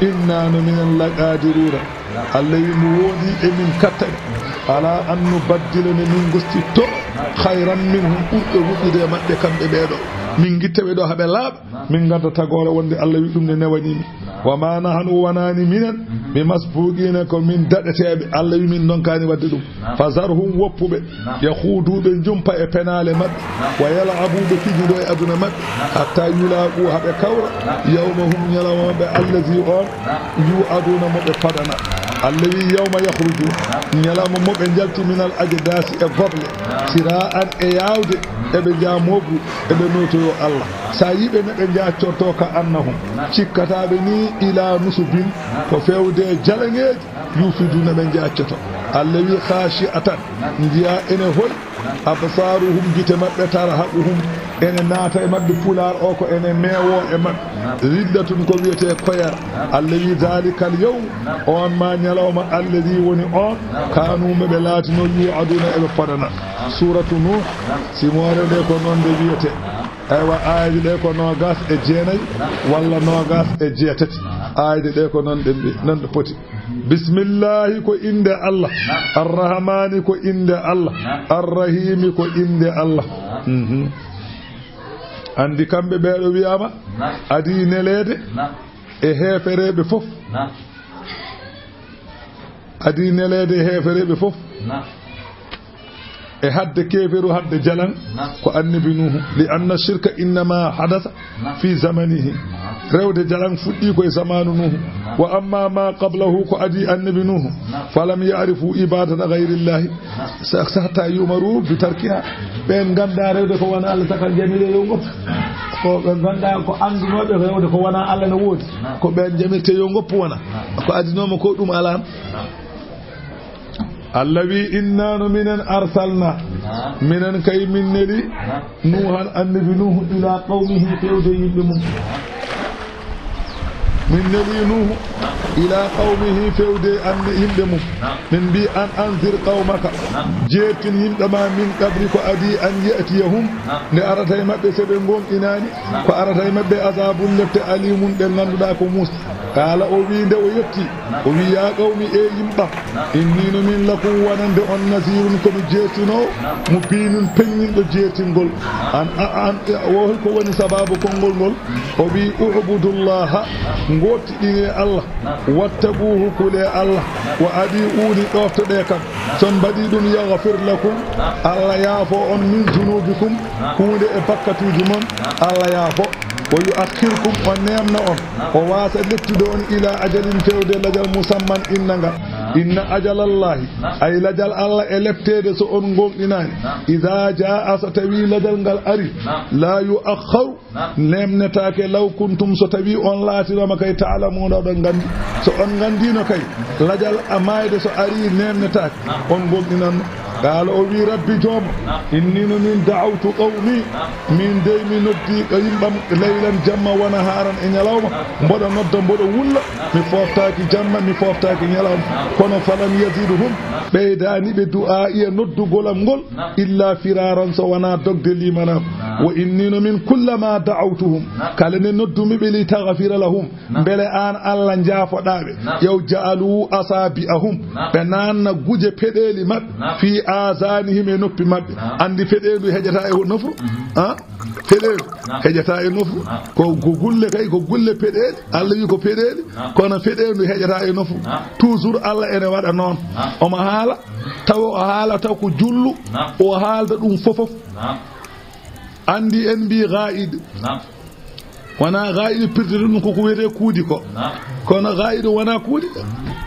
Inna no minen laqadiruna. Allah wi, mi woodi e min kattani. Ala an nubaddila, ne min gostitto, khayran minhum, ɓurɓe moƴƴude e maɓɓe kamɓe ɓeeɗo. Min gitta ɓe ɗo haɓe laaɓa. Min ngadda tagoore wonde Allah wi ɗum ne newanii mi. Wa ma nahnu, wonani minen, bi masbuqina, ko min daɗeteeɓe. Allah wi min ndonkaani wadde ɗum. Fa zarhum, woppuɓe, yakhudu, ɓe njumpa e penaale maɓɓe, wa yal'abu, ɓe pijido e aduna maɓɓe, hatta yulaqu, haɓe kawra, yawmahum, ñalawma maɓɓe, allazi, on, yu'aduna, mo ɓe fadana. Allah wi, yawma yakhruju, ñalawma mo ɓe njalti, minal ajdasi, e goble, sira'an, e yawde, eɓe njaa mobru, eɓe notoyo Allah. Sa yiɓe ne ɓe njaccorto ka annahum, cikkataɓe ni, ila nusubin, ko fewde jalaŋeeji, yufiduna, ɓe njaccoto. Allah wi, khashi'atan, njiya ene hoy, absaruhum, gite maɓɓe, tarhaquhum, ene naata e maɓɓe, pulaar o ko ene meewo e maɓɓe. Zillatun, ko wiyete koyar. Allah wi, zalikal yawm, on ma ñalawma, alladi, woni on, kanu, mo ɓe laatino, yu'aduna, eɓe fodana. Suratu Nuh, simoore nde ko noon nde wiyete. Aywa, aayeeje ɗe ko noogas e jeenayi walla noogas e jeetati. Aayeeje ɗe ko noon ɗe mbi-, noon ɗe poti. Bismillahi ko innde Allah. Arrahmani ko innde Allah. Arrahimi ko innde Allah. Mhm. Anndi kamɓe ɓeeɗo wiyaama adii neleede e heefereeɓe fof. Adii neleede e heefereeɓe fof. E hadde keeferu, hadde jalaŋ, ko annabi Nuhu. Li anna shirka innama hadasa fi zamanihi. Rewde jalaŋ fuɗɗi ko e zamanu Nuhu. Wa amma ma qablahu, ko adii annabi Nuhu, falam ya'rifu ibadata ghayrillahi. Sa-, sa-, hatta yu'maru bi tarkiha. Ɓen ngannda rewde ko wona Allah, saka jamire yo ngoppu. Ko ɓe ngannda ko anndunooɓe rewde ko wona Allah no woodi. Ko ɓen jamirte yo ngoppu wona. Ko adinoma ko ɗum alaan. Allah wi, inna no minen arsalna. Minen kay min neli Nuhan, annabi Nuhu, ila qawmihi, fewde yimɓe mum. Min neli Nuhu ila qawmihi, fewde anne yimɓe mum. Min mbi, an anzir qawmaka, jeertin yimɓe ma, min qabli, ko adii, an ya'tiyahum, nde arata e maɓɓe, se ɓe gonɗinaani, ko arata e maɓɓe azabun, lepte, alimun, ɗe ngannduɗaa ko muusɗe. Qaala, o wi, nde o yetti, o wi, ya qawmi, e yimɓam, inni no min lakum wonande on nazirun, ko mi jeertinoowo, mubinun, peññinɗo jeertingol. An, a-, an, o holko woni sababu konngol ngol? O wi, u'budullaha, ngootiɗine Allah, wattaquhu, kule Allah, wa adi'uni, ɗoftoɗe kam. Son mbaɗi ɗum, yaghfir lakum, Allah yaafo on, min zunubikum, huunde e bakkatuuji mon, Allah yaafo. Wa yu'akhkhirkum, o neemna on, o waasa lettude on, ila ajalin, fewde lajal, musamman, innangal. Inna ajalallahi, ay lajal Allah e lepteede so on gonɗinaani. Iza jaa, so tawi lajal ngal ari, la yu'akhkharu, neemnetaake, law kuntum, so tawi on laatiroma kay ta'lamuna, oɗon nganndi. So on nganndiino kay, lajal a maayde so ari neemnetaake, on gonɗinanno. Qaala, o wi, rabbi joom, inni no min da'awtu qawmi, min dey mi noddi yimɓam laylan jamma wa naharan e ñalawma, mboɗo nodda mboɗo wulla, mi fooftaaki jamma, mi fooftaaki ñalawma. Kono falam yazidhum, ɓeydaani ɓe du'aa'i e noddugol am ngol, illa firaran, so wonaa dogde limanam. Wa inni no min kullama da'awtuhum, kala nde noddumi ɓe, li taghfira lahum, mbele aan Allah njaafoɗaa ɓe, yaw ja'alu asabi'ahum, ɓe naanna guje peɗeeli maɓɓe, fi azanihim, e noppi maɓɓe. Anndi peɗeendu heƴata e nofru? Ah? Peɗeendu heƴata e nofru. Ko, ko gulle kay, ko gulle peɗeeli. Allah wi ko peɗeeli, kono peɗeendu heƴata e nofru. Toujours Allah ene waɗa noon. Omo haala, tawa o haalata ko jullu, o haalda ɗum fofof. Anndi en mbi ghaa'id. Wona ghaa'id pirtude ɗum ko ko wiyetee kuudi ko. Kono ghaa'id wona kuudi.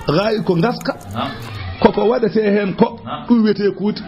Ghaa'id ko ngaska. Koko waɗetee heen ko, ɗum wiyetee kuudi.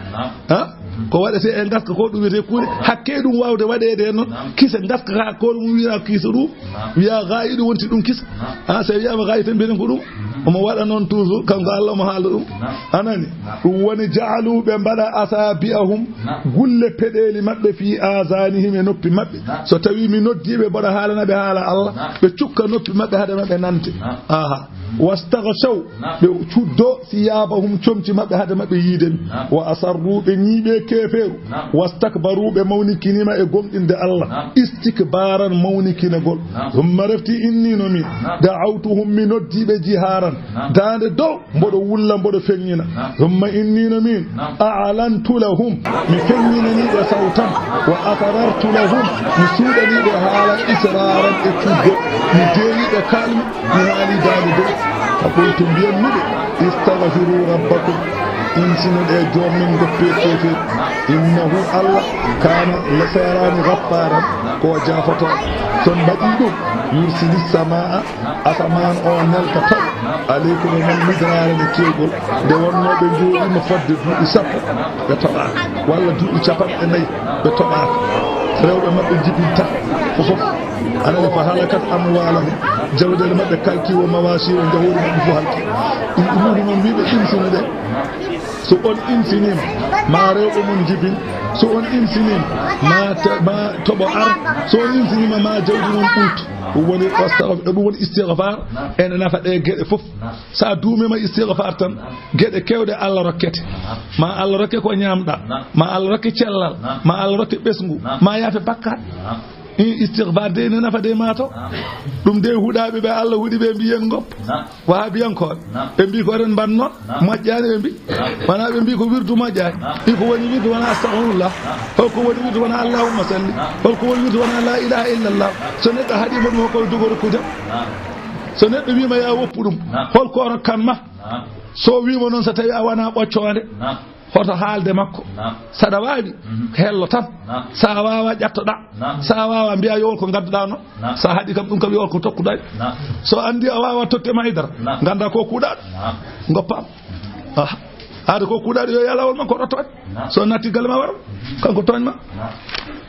Ha? Ko waɗetee e ngaska ko ɗum wiyetee kuule. Hakke ɗum waawde waɗeede e noon. Kisa ngaska haa ko ɗum wiya kisa ɗum. Wiya gaayi ɗum wonti ɗum kisa. Ah, so wiyaama gaayi tan mbiyen ko ɗum. Omo waɗa noon toujours, kanko Allah omo haala ɗum. A nani? Ɗum woni ja'alu ɓe mbaɗa asabi'ahum, gulle peɗeeli maɓɓe fi azanihim e noppi maɓɓe. So tawi mi noddi ɓe mboɗo haalana ɓe haala Allah, ɓe cukka noppi maɓɓe hade maɓɓe nante. Aha. Wastaghshaw, ɓe cuddo siyabahum comci maɓɓe hade maɓɓe yiide mi. Wa asarru, ɓe ñiiɓe keefeeru. Wastakbaru, ɓe mawnikinima e gomɗinde Allah. Istikbaran, mawnikinagol. Thumma, refti, innino min. Da'awtuhum, mi noddi ɓe jiharan. Daande dow, mboɗo wulla, mboɗo feññina. Thumma, innino min. A'lantu lahum, mi feññinani ɓe sawtan. Wa asrartu lahum, mi suuɗani ɓe haala israran e cuddo. Mi deeyi ɓe kalmi. Mi haali daali dow. Fa qultu, mbiyanmi ɓe, istaghfiru rabbakum, insinoɗe joom men, ngoppe keefeeru. Innahu, Allah, kana, la seeraani, ghaffaaran, ko o jaafotooɗo. So on mbaɗii ɗum, yursili samaa, asamaan o nelta taw, alaykum, e mon, midraaran, e keewgol. Nde wonnoo ɓe njooɗiima fodde duuɓi sappo, ɓe toɓaaka, walla duuɓi capanɗe nayi, ɓe toɓaaka. Rewɓe maɓɓe njibinta, fof fof. Anani, fa halakat amwalahum, jawɗeele maɓɓe kalki, wa mawashihum, njahoori maɓɓe fof halki. Ɗum ɗum noon wiɓe insino ɗe. So on insiniima, ma rewɓe mon njibin. So on insiniima, ma te-, ma toɓo ar. So on insiniima, ma jawdi mon ɓultu. Ɗum woni astagf-, ɗum woni istighfar. Ene nafa ɗe geɗe fof. Sa duumima istighfar tan, geɗe kewɗe Allah rokkete. Ma Allah rokke ko ñamɗa. Ma Allah rokke cellal. Ma Allah rokke ɓesngu. Ma yaafe bakkat. I, istighfar de ne nafa de mato. Ɗum de huɗaɓe ɓe Allah huɗi ɓe mbiyen ngop. Naam. Wahabiyankooɓe. Naam. Ɓe mbi ko oɗon mbanno. Naam. Moƴƴani ɓe mbi. Naam. Wona ɓe mbi ko wirdu moƴƴani. Naam. Ɗi ko woni wirdu wona astaghfirullah. Naam. Holko woni wirdu wona allahumma salli. Naam. Holko woni wirdu wona la ilaha illallah. Naam. So neɗɗo haɗima ɗum, hoko dogo rokkude? Naam. So neɗɗo wima ya woppu ɗum, naam, holko o rokkan ma? Naam. So wima noon, so tawi a wona ɓoccoonde, naam, hoto haalde makko. Naam. Saɗa waawi, mhm, hello tan. Naam. Sa waawa, ƴattoɗa. Naam. Sa waawa, mbiya yo won ko ngadduɗa noon. Naam. Sa haɗi kam ɗum kam, yo won ko tokkuɗa. Naam. So andi a waawa totte ma e dara, naam, ganda ko kuuɗaɗo. Naam. Goppam. Ah. Haade ko kuuɗaɗo yo yalawol makko rottoɗe. Naam. So natti galle ma waro, kanko tooñ ma. Naam.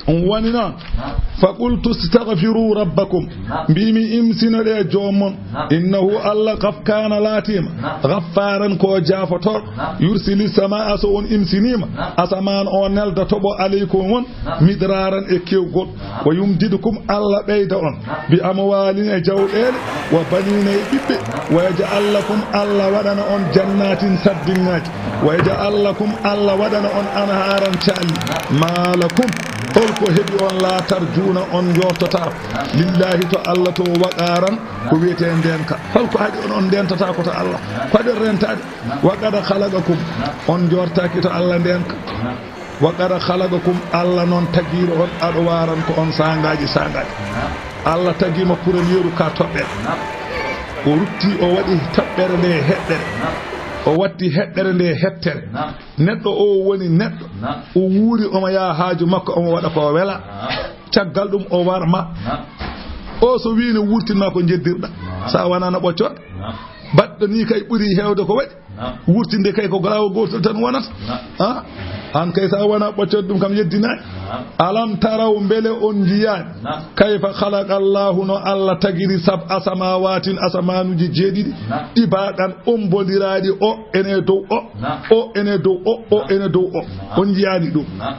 Ɗum woni noon. Naam. Fa qultu astaghfiru rabbakum. Naam. Mbimi imsinoɗe joom mon. Naam. Innahu Allah kaf kana laatima. Naam. Ghaffaaran ko jaafotoɗo. Naam. Yursili samaa, so on imsiniima. Naam. Asamaan o nelda toɓo aleykum on. Naam. Midraaran e kewgol. Naam. Wa yumdidkum, Allah ɓeyda on. Naam. Bi amwaalin, e jawɗeele. Wa baniina, e ɓiɓɓe. Naam. Wa yaj'al lakum, Allah waɗana on jannaatin, sardiŋŋaaji. Wa yaj'al lakum, Allah waɗana on anhaaran, caalli. Naam. Ma lakum, holko heɓi on, laa tarjuuna, on njortataa. Naam. Lillaahi, to Allah to, waqaaran, ko wiyetee ndeenka. Holko haɗi on, on ndeentata ko to Allah? Ko haɗi on rentaade? Naam. Wa qad khalaqakum, naam, on njortaaki to Allah ndeenka. Naam. Wa qad khalaqakum, Allah noon tagiiɗo on, atwaaran, ko on saangaaji saangaaji. Naam. Allah tagii ma premieru ka toɓɓere. Naam. O rutti, o waɗi toɓɓere nde heɓɓere. Naam. O watti heɓɓere nde hettere. Naam. Neɗɗo o woni neɗɗo. Naam. O wuuri, omo yaha haaju makko, omo waɗa ko wela. Naam. Caggal ɗum o warma. Naam. O so wii ne wurtin ma ko jeddirɗa. Naam. Sa wonano ɓoccooɗe. Naam. Baɗɗo ni kay ɓuri heewde ko waɗi. Naam. Wurtinde kay ko laawol gootol tan wonata. Naam. Ah? Aan kay, so a wonaa ɓoccooɗe, ɗum kam yeddinaani. Naam. Alam taraw, mbele on njiyaani? Naam. Kayfa khalaqa Allahu, no Allah tagiri, sab'a samawaatin, asamaanuuji jeeɗiɗi, naam, tibaqan, ombondiraaɗi, o ene dow o, naam, o ene dow o, o, naam, ene dow o. Naam. On njiyaani ɗum? Naam.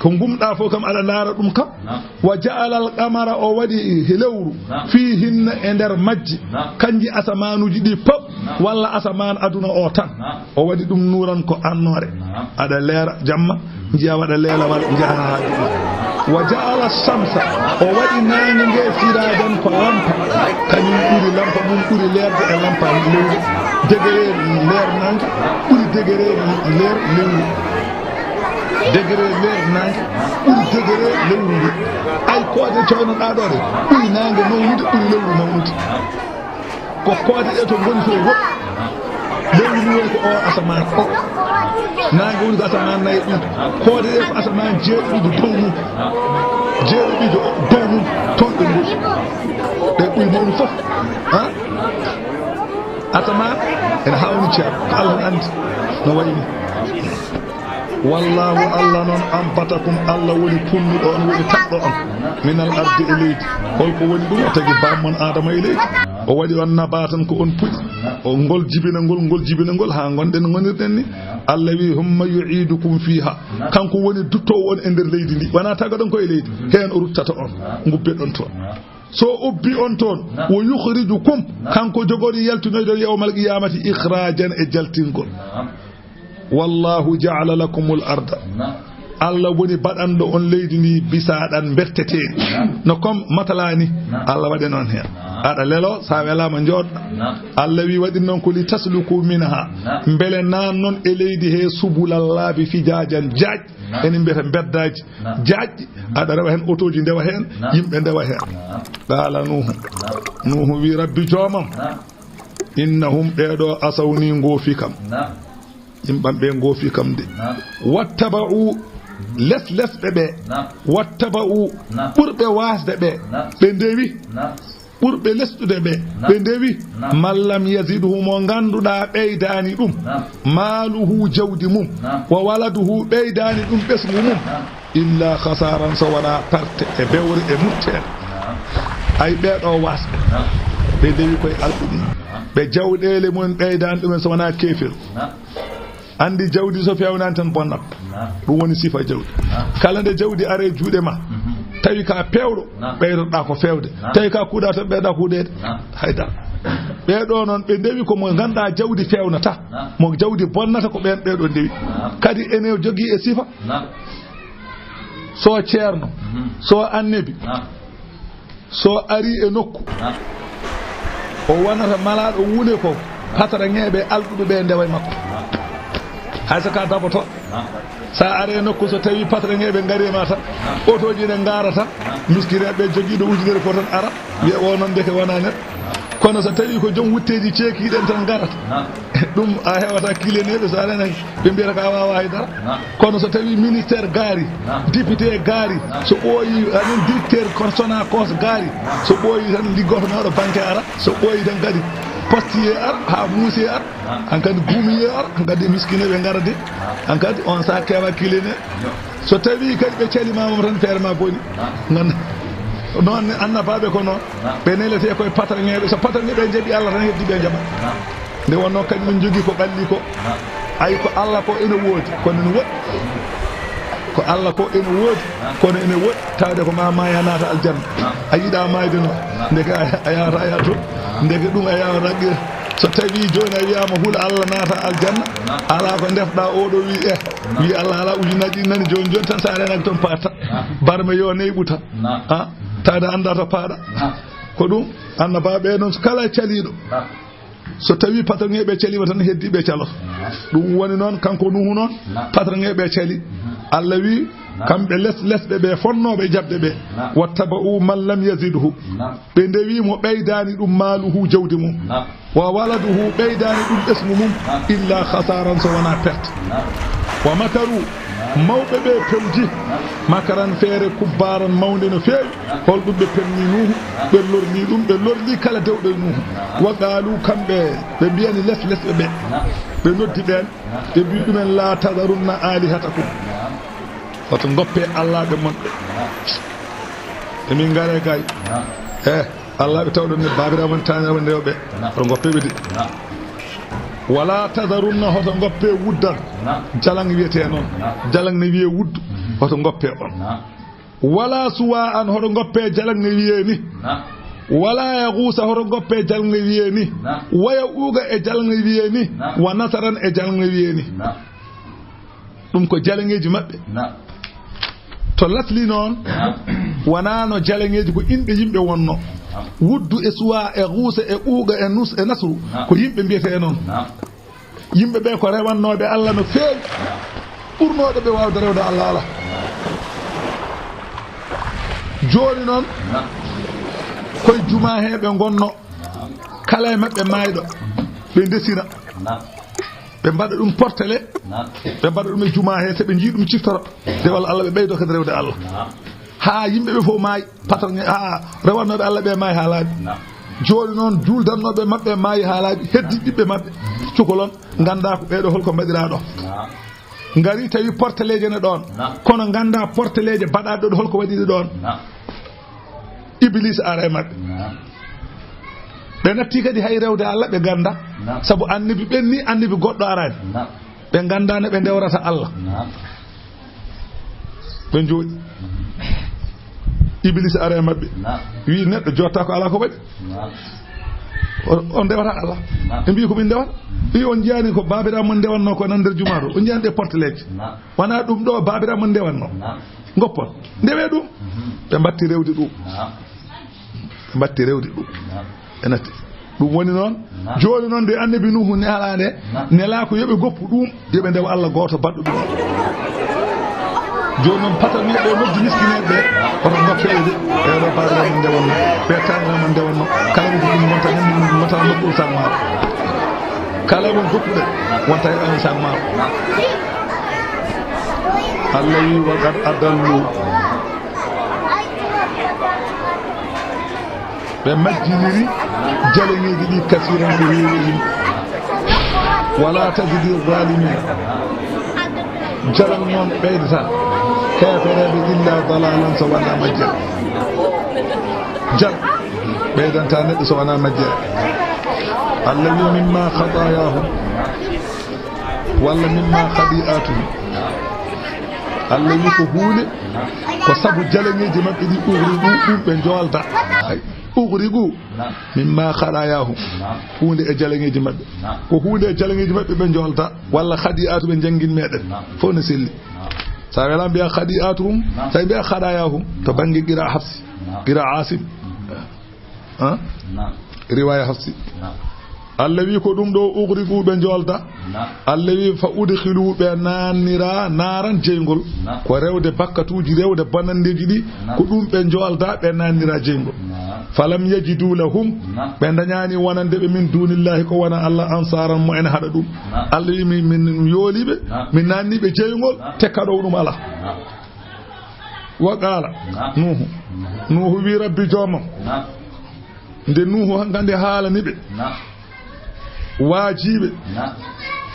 Ko ngumɗaa fof kam, aɗa ndaara ɗum kam. Naam. Wa ja'ala al-qamara, o waɗi lewru, naam, fiihinna, e nder majji, naam, kanji asamaanuuji ɗi pop, naam, walla asamaan aduna o tan. Naam. O waɗi ɗum nuuran, ko annoore. Naam. Aɗa leera jamma, njiya waɗa leelawal, njaha haa juɗɗo. Wa ja'ala shamsa, o waɗi naange nge siraajan, ko lampa, kañum ɓuri lampa mum ɓuri leerde e lampa lewru. Degré leer naange ɓuri degré leer lewru. Degré leer naange ɓuri degré lewru ndu. Ay koode coynoɗaa ɗo ɗe ɓuri naange mawnude, ɓuri lewru mawnude. Ko koode ɗe to ngoni fof woɗɗi. Lewru ndu woni ko o asamaan o. Naange woni ko asamaan nayi ɗum. Koode ɗe ko asamaan jeeɗiɗi dow mum. Jeeɗiɗi dow mum. Toon ɗe ngoni. Ɗe ɓuri mawnude fof. Ha? Asamaan ene hawni ceerno. Ko Allah ne anndi no wayi ni. Wallahu, Allah noon, ambatakum, Allah woni punnuɗo on, woni taƴɗo on, minal ardi, e leydi. Holko woni ɗum? O tagi bammon Adama e leydi. O waɗi on nabatan, ko on puɗi. O ngol jibinagol, ngol jibinagol, haa ngonɗen ngonirɗen ni. Allah wi, "Humma yu'idukum fiha." Kanko woni duttoowo on e nder leydi ndi. Wona tagaɗon ko e leydi. Heen o ruttata on, ngubbeɗon toon. So ubbi on toon, "Wa yukhrijukum." Kanko jogori yaltinoyde yawmal qiyamati ikhrajan, e jaltingol. "Wallahu ja'ala lakumul arda." Allah woni baɗanɗo on leydi ndi bisaɗan, berteteeɗi. No comme matala ni, Allah waɗi noon heen. Aɗa lelo, sa welama jooɗ. Allah wi waɗi noon ko li tasluku minha. Mbele nan noon e leydi he subulal laabi fijajan, jaaj. Enen mbiyata mbeddaaji jaajɗi. Aɗa rewa heen, otooji ndewa heen, yimɓe ndewa heen. Qala Nuhu. Nuhu wi, "Rabbi joomam, innahum, ɓeeɗo, asawni, ngoofi kam." Yimɓam ɓe ngoofi kam de. "Wattaba'u", les lesɓe ɓe. "Wattaba'u", ɓurɓe waasde ɓe. Ɓe ndewi. Ɓurɓe lesɗude ɓe. Ɓe ndewi. "Man lam yazidhu", mo ngannduɗaa ɓeydaani ɗum. "Maaluhu", jawdi mum. "Wa waladuhu", ɓeydaani ɗum ɓesngu mum. "Illa khasaran", so wonaa perte e bewre e mutteere. Ay, ɓeeɗo waasɓe. Ɓe ndewi koye alɗude. Ɓe jawɗeele mumen ɓeydaani ɗumen so wonaa keefel. Anndi jawdi so feewnaani tan bonnat. Ɗum woni sifa jawdi. Kala nde jawdi are juuɗe ma, tawi ka peewɗo, ɓeydoɗa ko feewde. Tawi ka kuuɗa tan, ɓeyda kuuɗeede. Haydara. Ɓeeɗo noon, ɓe ndewi ko mo ngannduɗaa jawdi feewnata, mo jawdi bonnata, ko ɓeen ɓeeɗo ndewi. Kadi ene jogii e sifa. So ceerno, so annabi, so ari e nokku, o wonata malaaɗo wule ko, patraŋeeɓe alɗuɓe ɓe ndewa e makko. Hay so ka daboto, sa are e nokku, so tawi patraŋeeɓe ngari e ma tan, otooji ne ngarata, miskineeɓe jogiiɗo ujunere ko tan ara, wiya o noon ndeke wona neɗɗo. Kono so tawi ko joom wutteeji ceekiiɗen tan ngarata, ɗum a hewata kileneeɓe, so a renaki, ɓe mbiyata ka wawa haydara. Kono so tawi ministère gaari, député gaari, so ɓooyi, anen directeur kon Sonacos gaari, so ɓooyi tan liggotonooɗo banque ara, so ɓooyi tan kadi postier ara, haa muusier ara, hankadi guumier ara, hankadi miskineeɓe ngara de, hankadi on sa kewa kileneeɓe. So tawi kadi ɓe calima mo tan, feere ma boni. Ngannda, noon ne annabaaɓe ko noon. Ɓe nelete koye patraŋeeɓe. So patraŋeeɓe njaɓi Allah tan, heddi ɓe njaɓa. Nde wonno kadi min njogii ko ɓalli ko. Ay, ko Allah ko ene woodi, kono ene woɗɗi. Ko Allah ko ene woodi, kono ene woɗɗi. Tawde ko ma maaya naata aljanna. A yiɗa maayde noon. Ndeke a, a yahata, a yaha toon. Ndeke ɗum a yahata qira. So tawi jooni a wiyama hul Allah naata aljanna, ala ko ndefɗa oɗo wi, eh, wi Allah ala ujunaji ɗi nani, jooni jooni tan sa renaki toon paata. Barme yo neyɓu tan. Ha? Tawde annda to paaɗa. Ko ɗum, annabaaɓe noon, kala caliiɗo, so tawi patraŋeeɓe caliima tan, heddiiɓe caloto. Ɗum woni noon, kanko Nuuhu noon, patraŋeeɓe cali. Allah wi, kamɓe les-, lesɓe ɓe, fonnooɓe jaɓde ɓe, "Wattaba'u man lam yazidhu." Ɓe ndewi mo ɓeydaani ɗum maaluhu, jawdi mum. "Wa waladuhu", ɓeydaani ɗum ɓesngu mum, "illa khasaran", so wonaa perte. "Wa makaru", mawɓe ɓe pewji, "makaran", feere, "kubbaran", mawnde no feewi. Holɗum ɓe pemni Nuuhu? Ɓe lorni ɗum, ɓe lorni kala dewɗo e Nuuhu. "Wa qaalu", kamɓe ɓe mbiyani les-, lesɓe ɓe, ɓe noddi ɓeen, ɓe mbi ɗumen, "La tazarunna alihatakum." Hoto ngoppe allaaɓe mon ɓe. Emin ngare gay. Eh, allaaɓe tawɗon ne baabiraaɓe mon, taaniraaɓe mon rewɓe. Hoto ngoppe ɓe de. "Wala tazarunna", hoto ngoppe wuddan. Jalaŋ wiyetee noon. Jalaŋ ne wiyee wuddu. Hoto ngoppe on. "Wala suwa'an", hoto ngoppe jalaŋ ne wiyee ni. "Wala yaghusa", hoto ngoppe jalaŋ ne wiyee ni. "Wa ya'uqa", e jalaŋ ne wiyee ni. "Wa nasaran", e jalaŋ ne wiyee ni. Ɗum ko jalaŋeeji maɓɓe. To lasli noon, wonaa no jalaŋeeji ko inɗe yimɓe wonno. Wuddu e suwa e guusa e ɓuuɓa e nus e nasru, ko yimɓe mbiyetee noon. Yimɓe ɓe ko rewannooɓe Allah no feewi, ɓurnooɓe ɓe waawde rewde Allah alaa. Jooni noon, koye jumaa he ɓe ngonno, kala e maɓɓe maayɗo, ɓe ndesina. Ɓe mbaɗa ɗum portele, ɓe mbaɗa ɗum e jumaa he, so ɓe njii ɗum ciftora. Nde walla Allah, ɓe ɓeydo kadi rewde Allah. Haa yimɓe ɓe fof maayi, patron, haa rewannooɓe Allah ɓe maayi haa laaɓi. Jooni noon, juuldannooɓe maɓɓe maayi haa laaɓi, heddi ɓiɓɓe maɓɓe, cukalon, nganndaa ko ɓeeɗo holko mbaɗiraa ɗo. Ngari tawi porteleeje ne ɗoon. Naam. Kono ngannda porteleeje baɗaaɗe ɗo, holko waɗi ɗe ɗoon. Naam. Iblis ara e maɓɓe. Naam. Ɓe natti kadi hay rewde Allah, ɓe ngannda. Naam. Sabu annabi ɓenni, annabi goɗɗo araani. Naam. Ɓe ngannda no ɓe ndewrata Allah. Naam. Ɓe njooɗi. Iblis ara e maɓɓe. Naam. Wi neɗɗo jotta ko ala ko waɗi. Naam. O, on ndewata Allah. Naam. Ɓe mbi ko min ndewata. Wi on njiyaani ko baabiraaɓe mon ndewanno ko nan nder jumaa ɗo? On njiyaani ɗe porteleeje? Naam. Wona ɗum ɗo baabiraaɓe mon ndewanno? Naam. Ngoppon. Ndewe ɗum. Mhm. Ɓe mbatti rewde ɗum. Naam. Ɓe mbatti rewde ɗum. Naam. Ɓe natti. Ɗum woni noon. Naam. Jooni noon nde annabi Nuuhu nehalaande, naam, nelaa ko yo ɓe ngoppu ɗum, yo ɓe ndewa Allah gooto baɗɗo ɗum. Jooni noon patal ni ɓe noddi miskineeɓe ɓe, kono ngoppe ɗe, ɓe ɗo baabiraaɓe mon ndewanno, ɓe taaniraaɓe mon ndewanno, kala mo ɗum wonta hen, ɗum wonta nokku sang maaro. Kala mo goppuɗe, wonta hen sang maaro. Allah wi, "Wa qad adallu." Ɓe majjiniri jaleŋeeji ɗi kasiran ko heewi e yimɓe. "Wala tazidi zalimina." Jalal noon ɓeydata heefereeɓe illa dalalan so wona majjere. Jal ɓeydanta neɗɗo so wona majjere. Allah wi, "Mimma khatayahum." Walla mimma khati'atuhum. Allah wi ko huunde, ko sabu jaleŋeeji maɓɓe ɗi, ughriqu, ɗum ɓe njoolda. Ay, ughriqu, mimma khatayahum. Huunde e jaleŋeeji maɓɓe. Ko huunde e jaleŋeeji maɓɓe ɓe njoolda. Walla khati'atu ɓe njangin meɗen. Fof ne selli. Sa wela mbiya khati'atuhum, sa mbiya khatayahum. To bannge qira Hafsi, qira Asim. Ah? Naam. Riwaya Hafsi. Naam. Allah wi ko ɗum ɗo ughriqu ɓe njoolda. Naam. Allah wi fa udkhilu ɓe naannira naaran jeyngol. Naam. Ko rewde bakkatuuji, rewde bonanndeeji ɗi, naam, ko ɗum ɓe njoolda, ɓe naannira jeyngol. Naam. Falam yajidu lahum, naam, ɓe ndañaani wonande ɓe min dunillahi ko wona Allah ansaaran mo en haɗa ɗum. Naam. Allah wi min, min yooliiɓe, naam, min naanniiɓe jeyngol, naam, te kaɗowo ɗum alaa. Naam. Wa qala, naam, Nuuhu. Nuuhu wi Rabbi joomam. Naam. Nde Nuuhu hankande haalani ɓe. Naam. Waajiiɓe. Naam.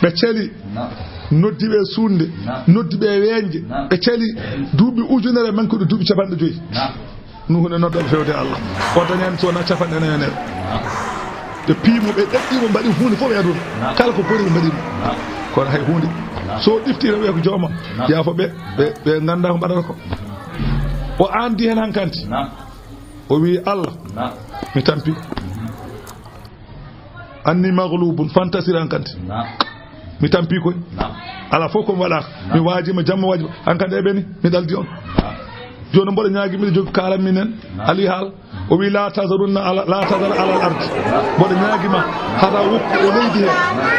Ɓe celi. Naam. Noddi ɓe suunde. Naam. Noddi ɓe weeñde. Naam. Ɓe celi duuɓi ujunere mankude duuɓi capanɗe joyi. Naam. Nuuhu ne nodda ɓe fewde Allah. O dañani so wona capanɗe nayanere. Naam. Ɓe piimo, ɓe ɗaɗɗimo, mbaɗi huunde fof e aduna. Naam. Kala ko boni ɓe mbaɗimo. Naam. Kono hay huunde. Naam. So ɗifti tan wiya ko joomam. Naam. Yaafo ɓe, ɓe, ɓe ngannda ko mbaɗata ko. O andi hen hankanti. Naam. O wi Allah, naam, mi tampi. Anni maghlubun fantasir hankanti. Naam. Mi tampi koy. Naam. Ala fof ko mi waɗa. Naam. Mi waajima jamma waaji. Hankanti e ɓeni, mi ɗaldi on. Naam. Jooni mboɗo ñaagi miɗo jogi kaalan minen. Naam. Ali haal. O wi, "La tazarunna ala, la tazar ala al ardi." Mboɗo ñaagima, hara woppu e leydi he,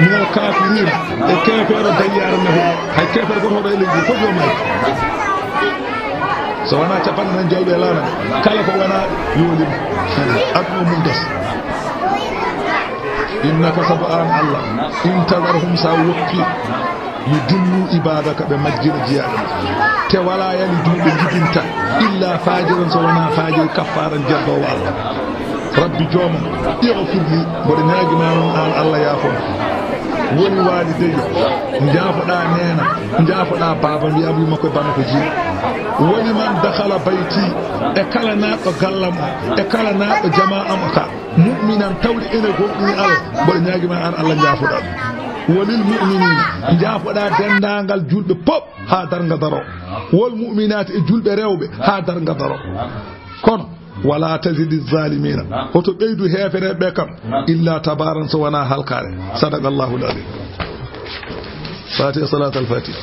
minal kafirina, e keefeero dayyaare ne. Hay keefeero goto hoɗo e leydi, fof yo maaytu. So wona capanɗe nayi jawɗi e laana, kala ko wona yoolima. Aduna mum das. Innaka sabu an Allah, in tazarhum sa woppi. Yudillu ibadaka, ɓe majjina jiyaaɓe ma. Te wala yalidu, ɓe jibinta, illa fajiran, so wona fajiri kaffaaran jeddoowo Allah. Rabbi joomam, ighfir li, mboɗo ñaagima noon an Allah yaafon. Woni walidayya, njaafoɗa neena, njaafoɗa baaba, mbiya abui makko e bana ko jiiɗi. Woni man dakhala bayti, e kala naatɗo gallam o, e kala naatɗo jama am o ka. Mu'minan tawde ene gomɗini Allah, mboɗo ñaagima an Allah njaafoɗa ɗum. Walil mu'minina, njaafoɗa denndaangal julɓe pop haa darnga daro. Wal mu'minati, e julɓe rewɓe haa darnga daro. Kono, wala tazidi zalimina, hoto ɓeydu heefereɓe kam, illa tabaran so wona halkare. Sadaqallahu al-azim. Fatiha, salatul fatiha.